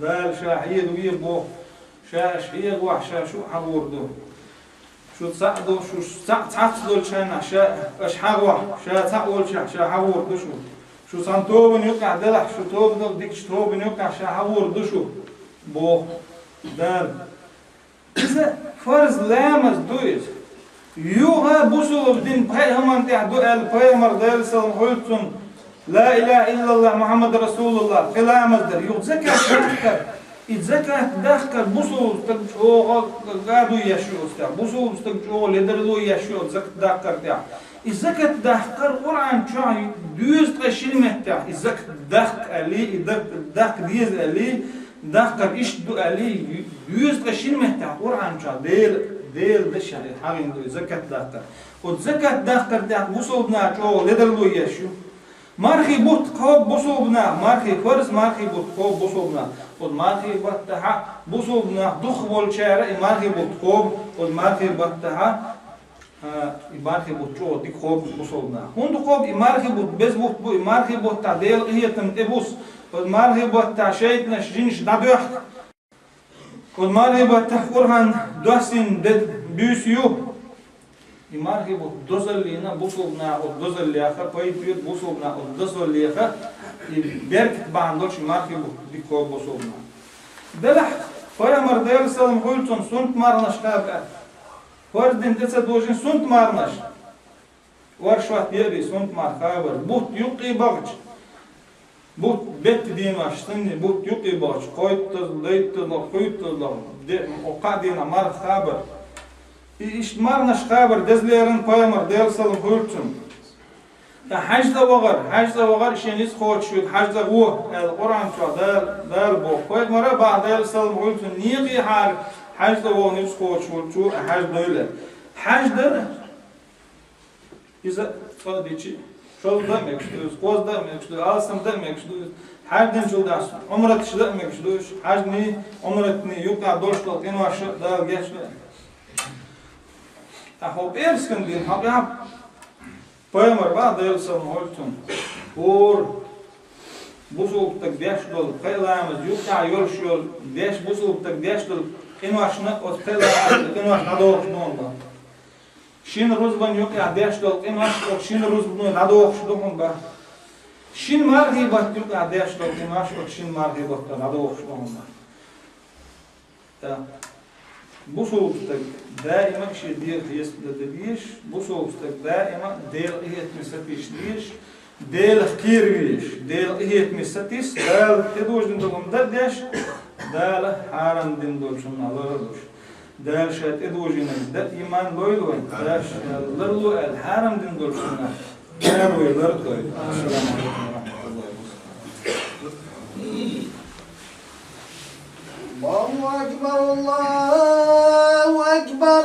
Дала ша хьега ве боху, ша аша хьегавахь, ша шу а хьагӀур ду. Шу цхьаъ долуш, шу цхьаъ цхьацца долчу хенахь ша аша хьагӀохь, ша цхьаъ волчехь ша хьагӀур ду шу. Шу сан тобан юкъахь делахь, шу тобанал дикачу тобан юкъахь ша хьагӀур ду шу, боху Дала. Иза фарз ламаз ду иза. Юха бусулба дин пайхамарна тӀехь ду аьлла, пайхамар Делан салам хуьлда цунна, ла илаха иллаллах Мухаммад расулуллах, кхин ламаз дар. Юха закат дахкар. И закат дахкар бусулба стаг чӀогӀа гадо еш ю оцу тӀехь. Бусулба стаг чӀогӀа ледарло еш ю оцу закат дахкар тӀехь. И закат дахкар Къуръан чохь доьза ткъе шина меттехь, и закат дахка аьлли, и дак-, дахка деза аьлли, дахкар иштта ду аьлли, доьза ткъе шина меттехь Къуръан чохь Дела, Дела дашехь и хьагӀийна ду, и закат дахкар. Оцу закат дахкар тӀехь бусулба наха чӀогӀа ледарло еш ю. Мархий бутт кхобу бусулба наха, мархий фарз, мархий бутт кхобу бусулба наха. Оцу мархий баттахьа бусулба нах дукхах болчара и мархий бутт кхобу, оцу мархий баттахьа А, и мархий бутт чӀогӀа дика кхобу бусулба наха. ХӀунда кхобу и мархий бутт, беза бутт бу, и мархий бутт тӀехь Делан къинхетам тӀе бус. Оцу мархий бутт тӀехь шайтӀанаш, жинаш дӀадоьхку. Оцу мархий бутт тӀехь Къуръан доссийна де буьйса ю. И мархий бутт дозаллина бусулба наха оцу дозаллеха пайда оьду, бусулба наха оцу дозаллеха и беркат бахьана долуш и мархий бутт дика кхобу бусулба наха. Делахь, пайхамар Делан салам хуьлда цунна, суннат марханаш кхаба аьлла. Фарз дина тӀе ца дожийна суннат марханаш. Оршот яра и суннат марха кхабар. Бутт юккъе бахча. Бутт бетта денош санна, бутт юккъе бахча. Кхойттазло, дейттазло, хьуьйттазло. Де, кхаа дийнахь марха кхабар. И иштта марханаш кхабар деза лерина пайхамар Делан салам хуьлда цунна. ТӀаккха хьаьжцӀа вахар, хьаьжцӀа вахар, шен ницкъ кхочуш верг хьаьжцӀа гӀо, аьлла Къуръан чохь Дала, Дала боху. Пайхамара боху Делан салам хуьлда цунна, некъахьара хьаьжцӀа ваха ницкъ кхочуш волчо хьаьж дойла. Хьаьж дара, иза цкъа а дичи, шозза дан а мегаш ду иза, кхозза дан а мегаш ду иза, алсам дан а мегаш ду иза. Хьаьж динчул дас Ӏумраташ дан а мегаш ду иза. Хьаьжний, Ӏумратний юкъахь долуш долу къинош Дала гечдойла. Ткъа хьо пӀераскан дина хьо къаьхьа. Пайхамар боху Делан салам хуьлда цунна. ХӀора бусулба стаг деш долу кхин а ламаз юкъахь йолуш йолу деш, бусулба стаг деш долу къиношна оцу кхин а ламазан къинош дӀадохуш ду хьуна боху. Шина рузбан юкъахь деш долу къинош оцу шина рузбано дӀадохуш ду хьуна боху. Шина мархий бутт юкъахь деш долу къинош оцу шина мархий бутто дӀадохуш ду хьуна боху. ТӀаккха бусулба стаг даима а шен дегӀан хьесап дан дезаш, бусулба стаг даима а Делан къинхетаме сатийсаш дезаш, Делах кхера везаш, Делан къинхетаме сатийса, Дала тӀедожийна долу хӀума дан а деш, Дала хьарам дина долчунна лар а луш. Дала ша тӀедожийнарг дан иман лойла вайн, Дала ша ларло аьлла хьарам дина долчунна Дала вай лар а дойла. Ассаламу алейкум ва рахматуллахи ва баракатух. الله أكبر، الله أكبر.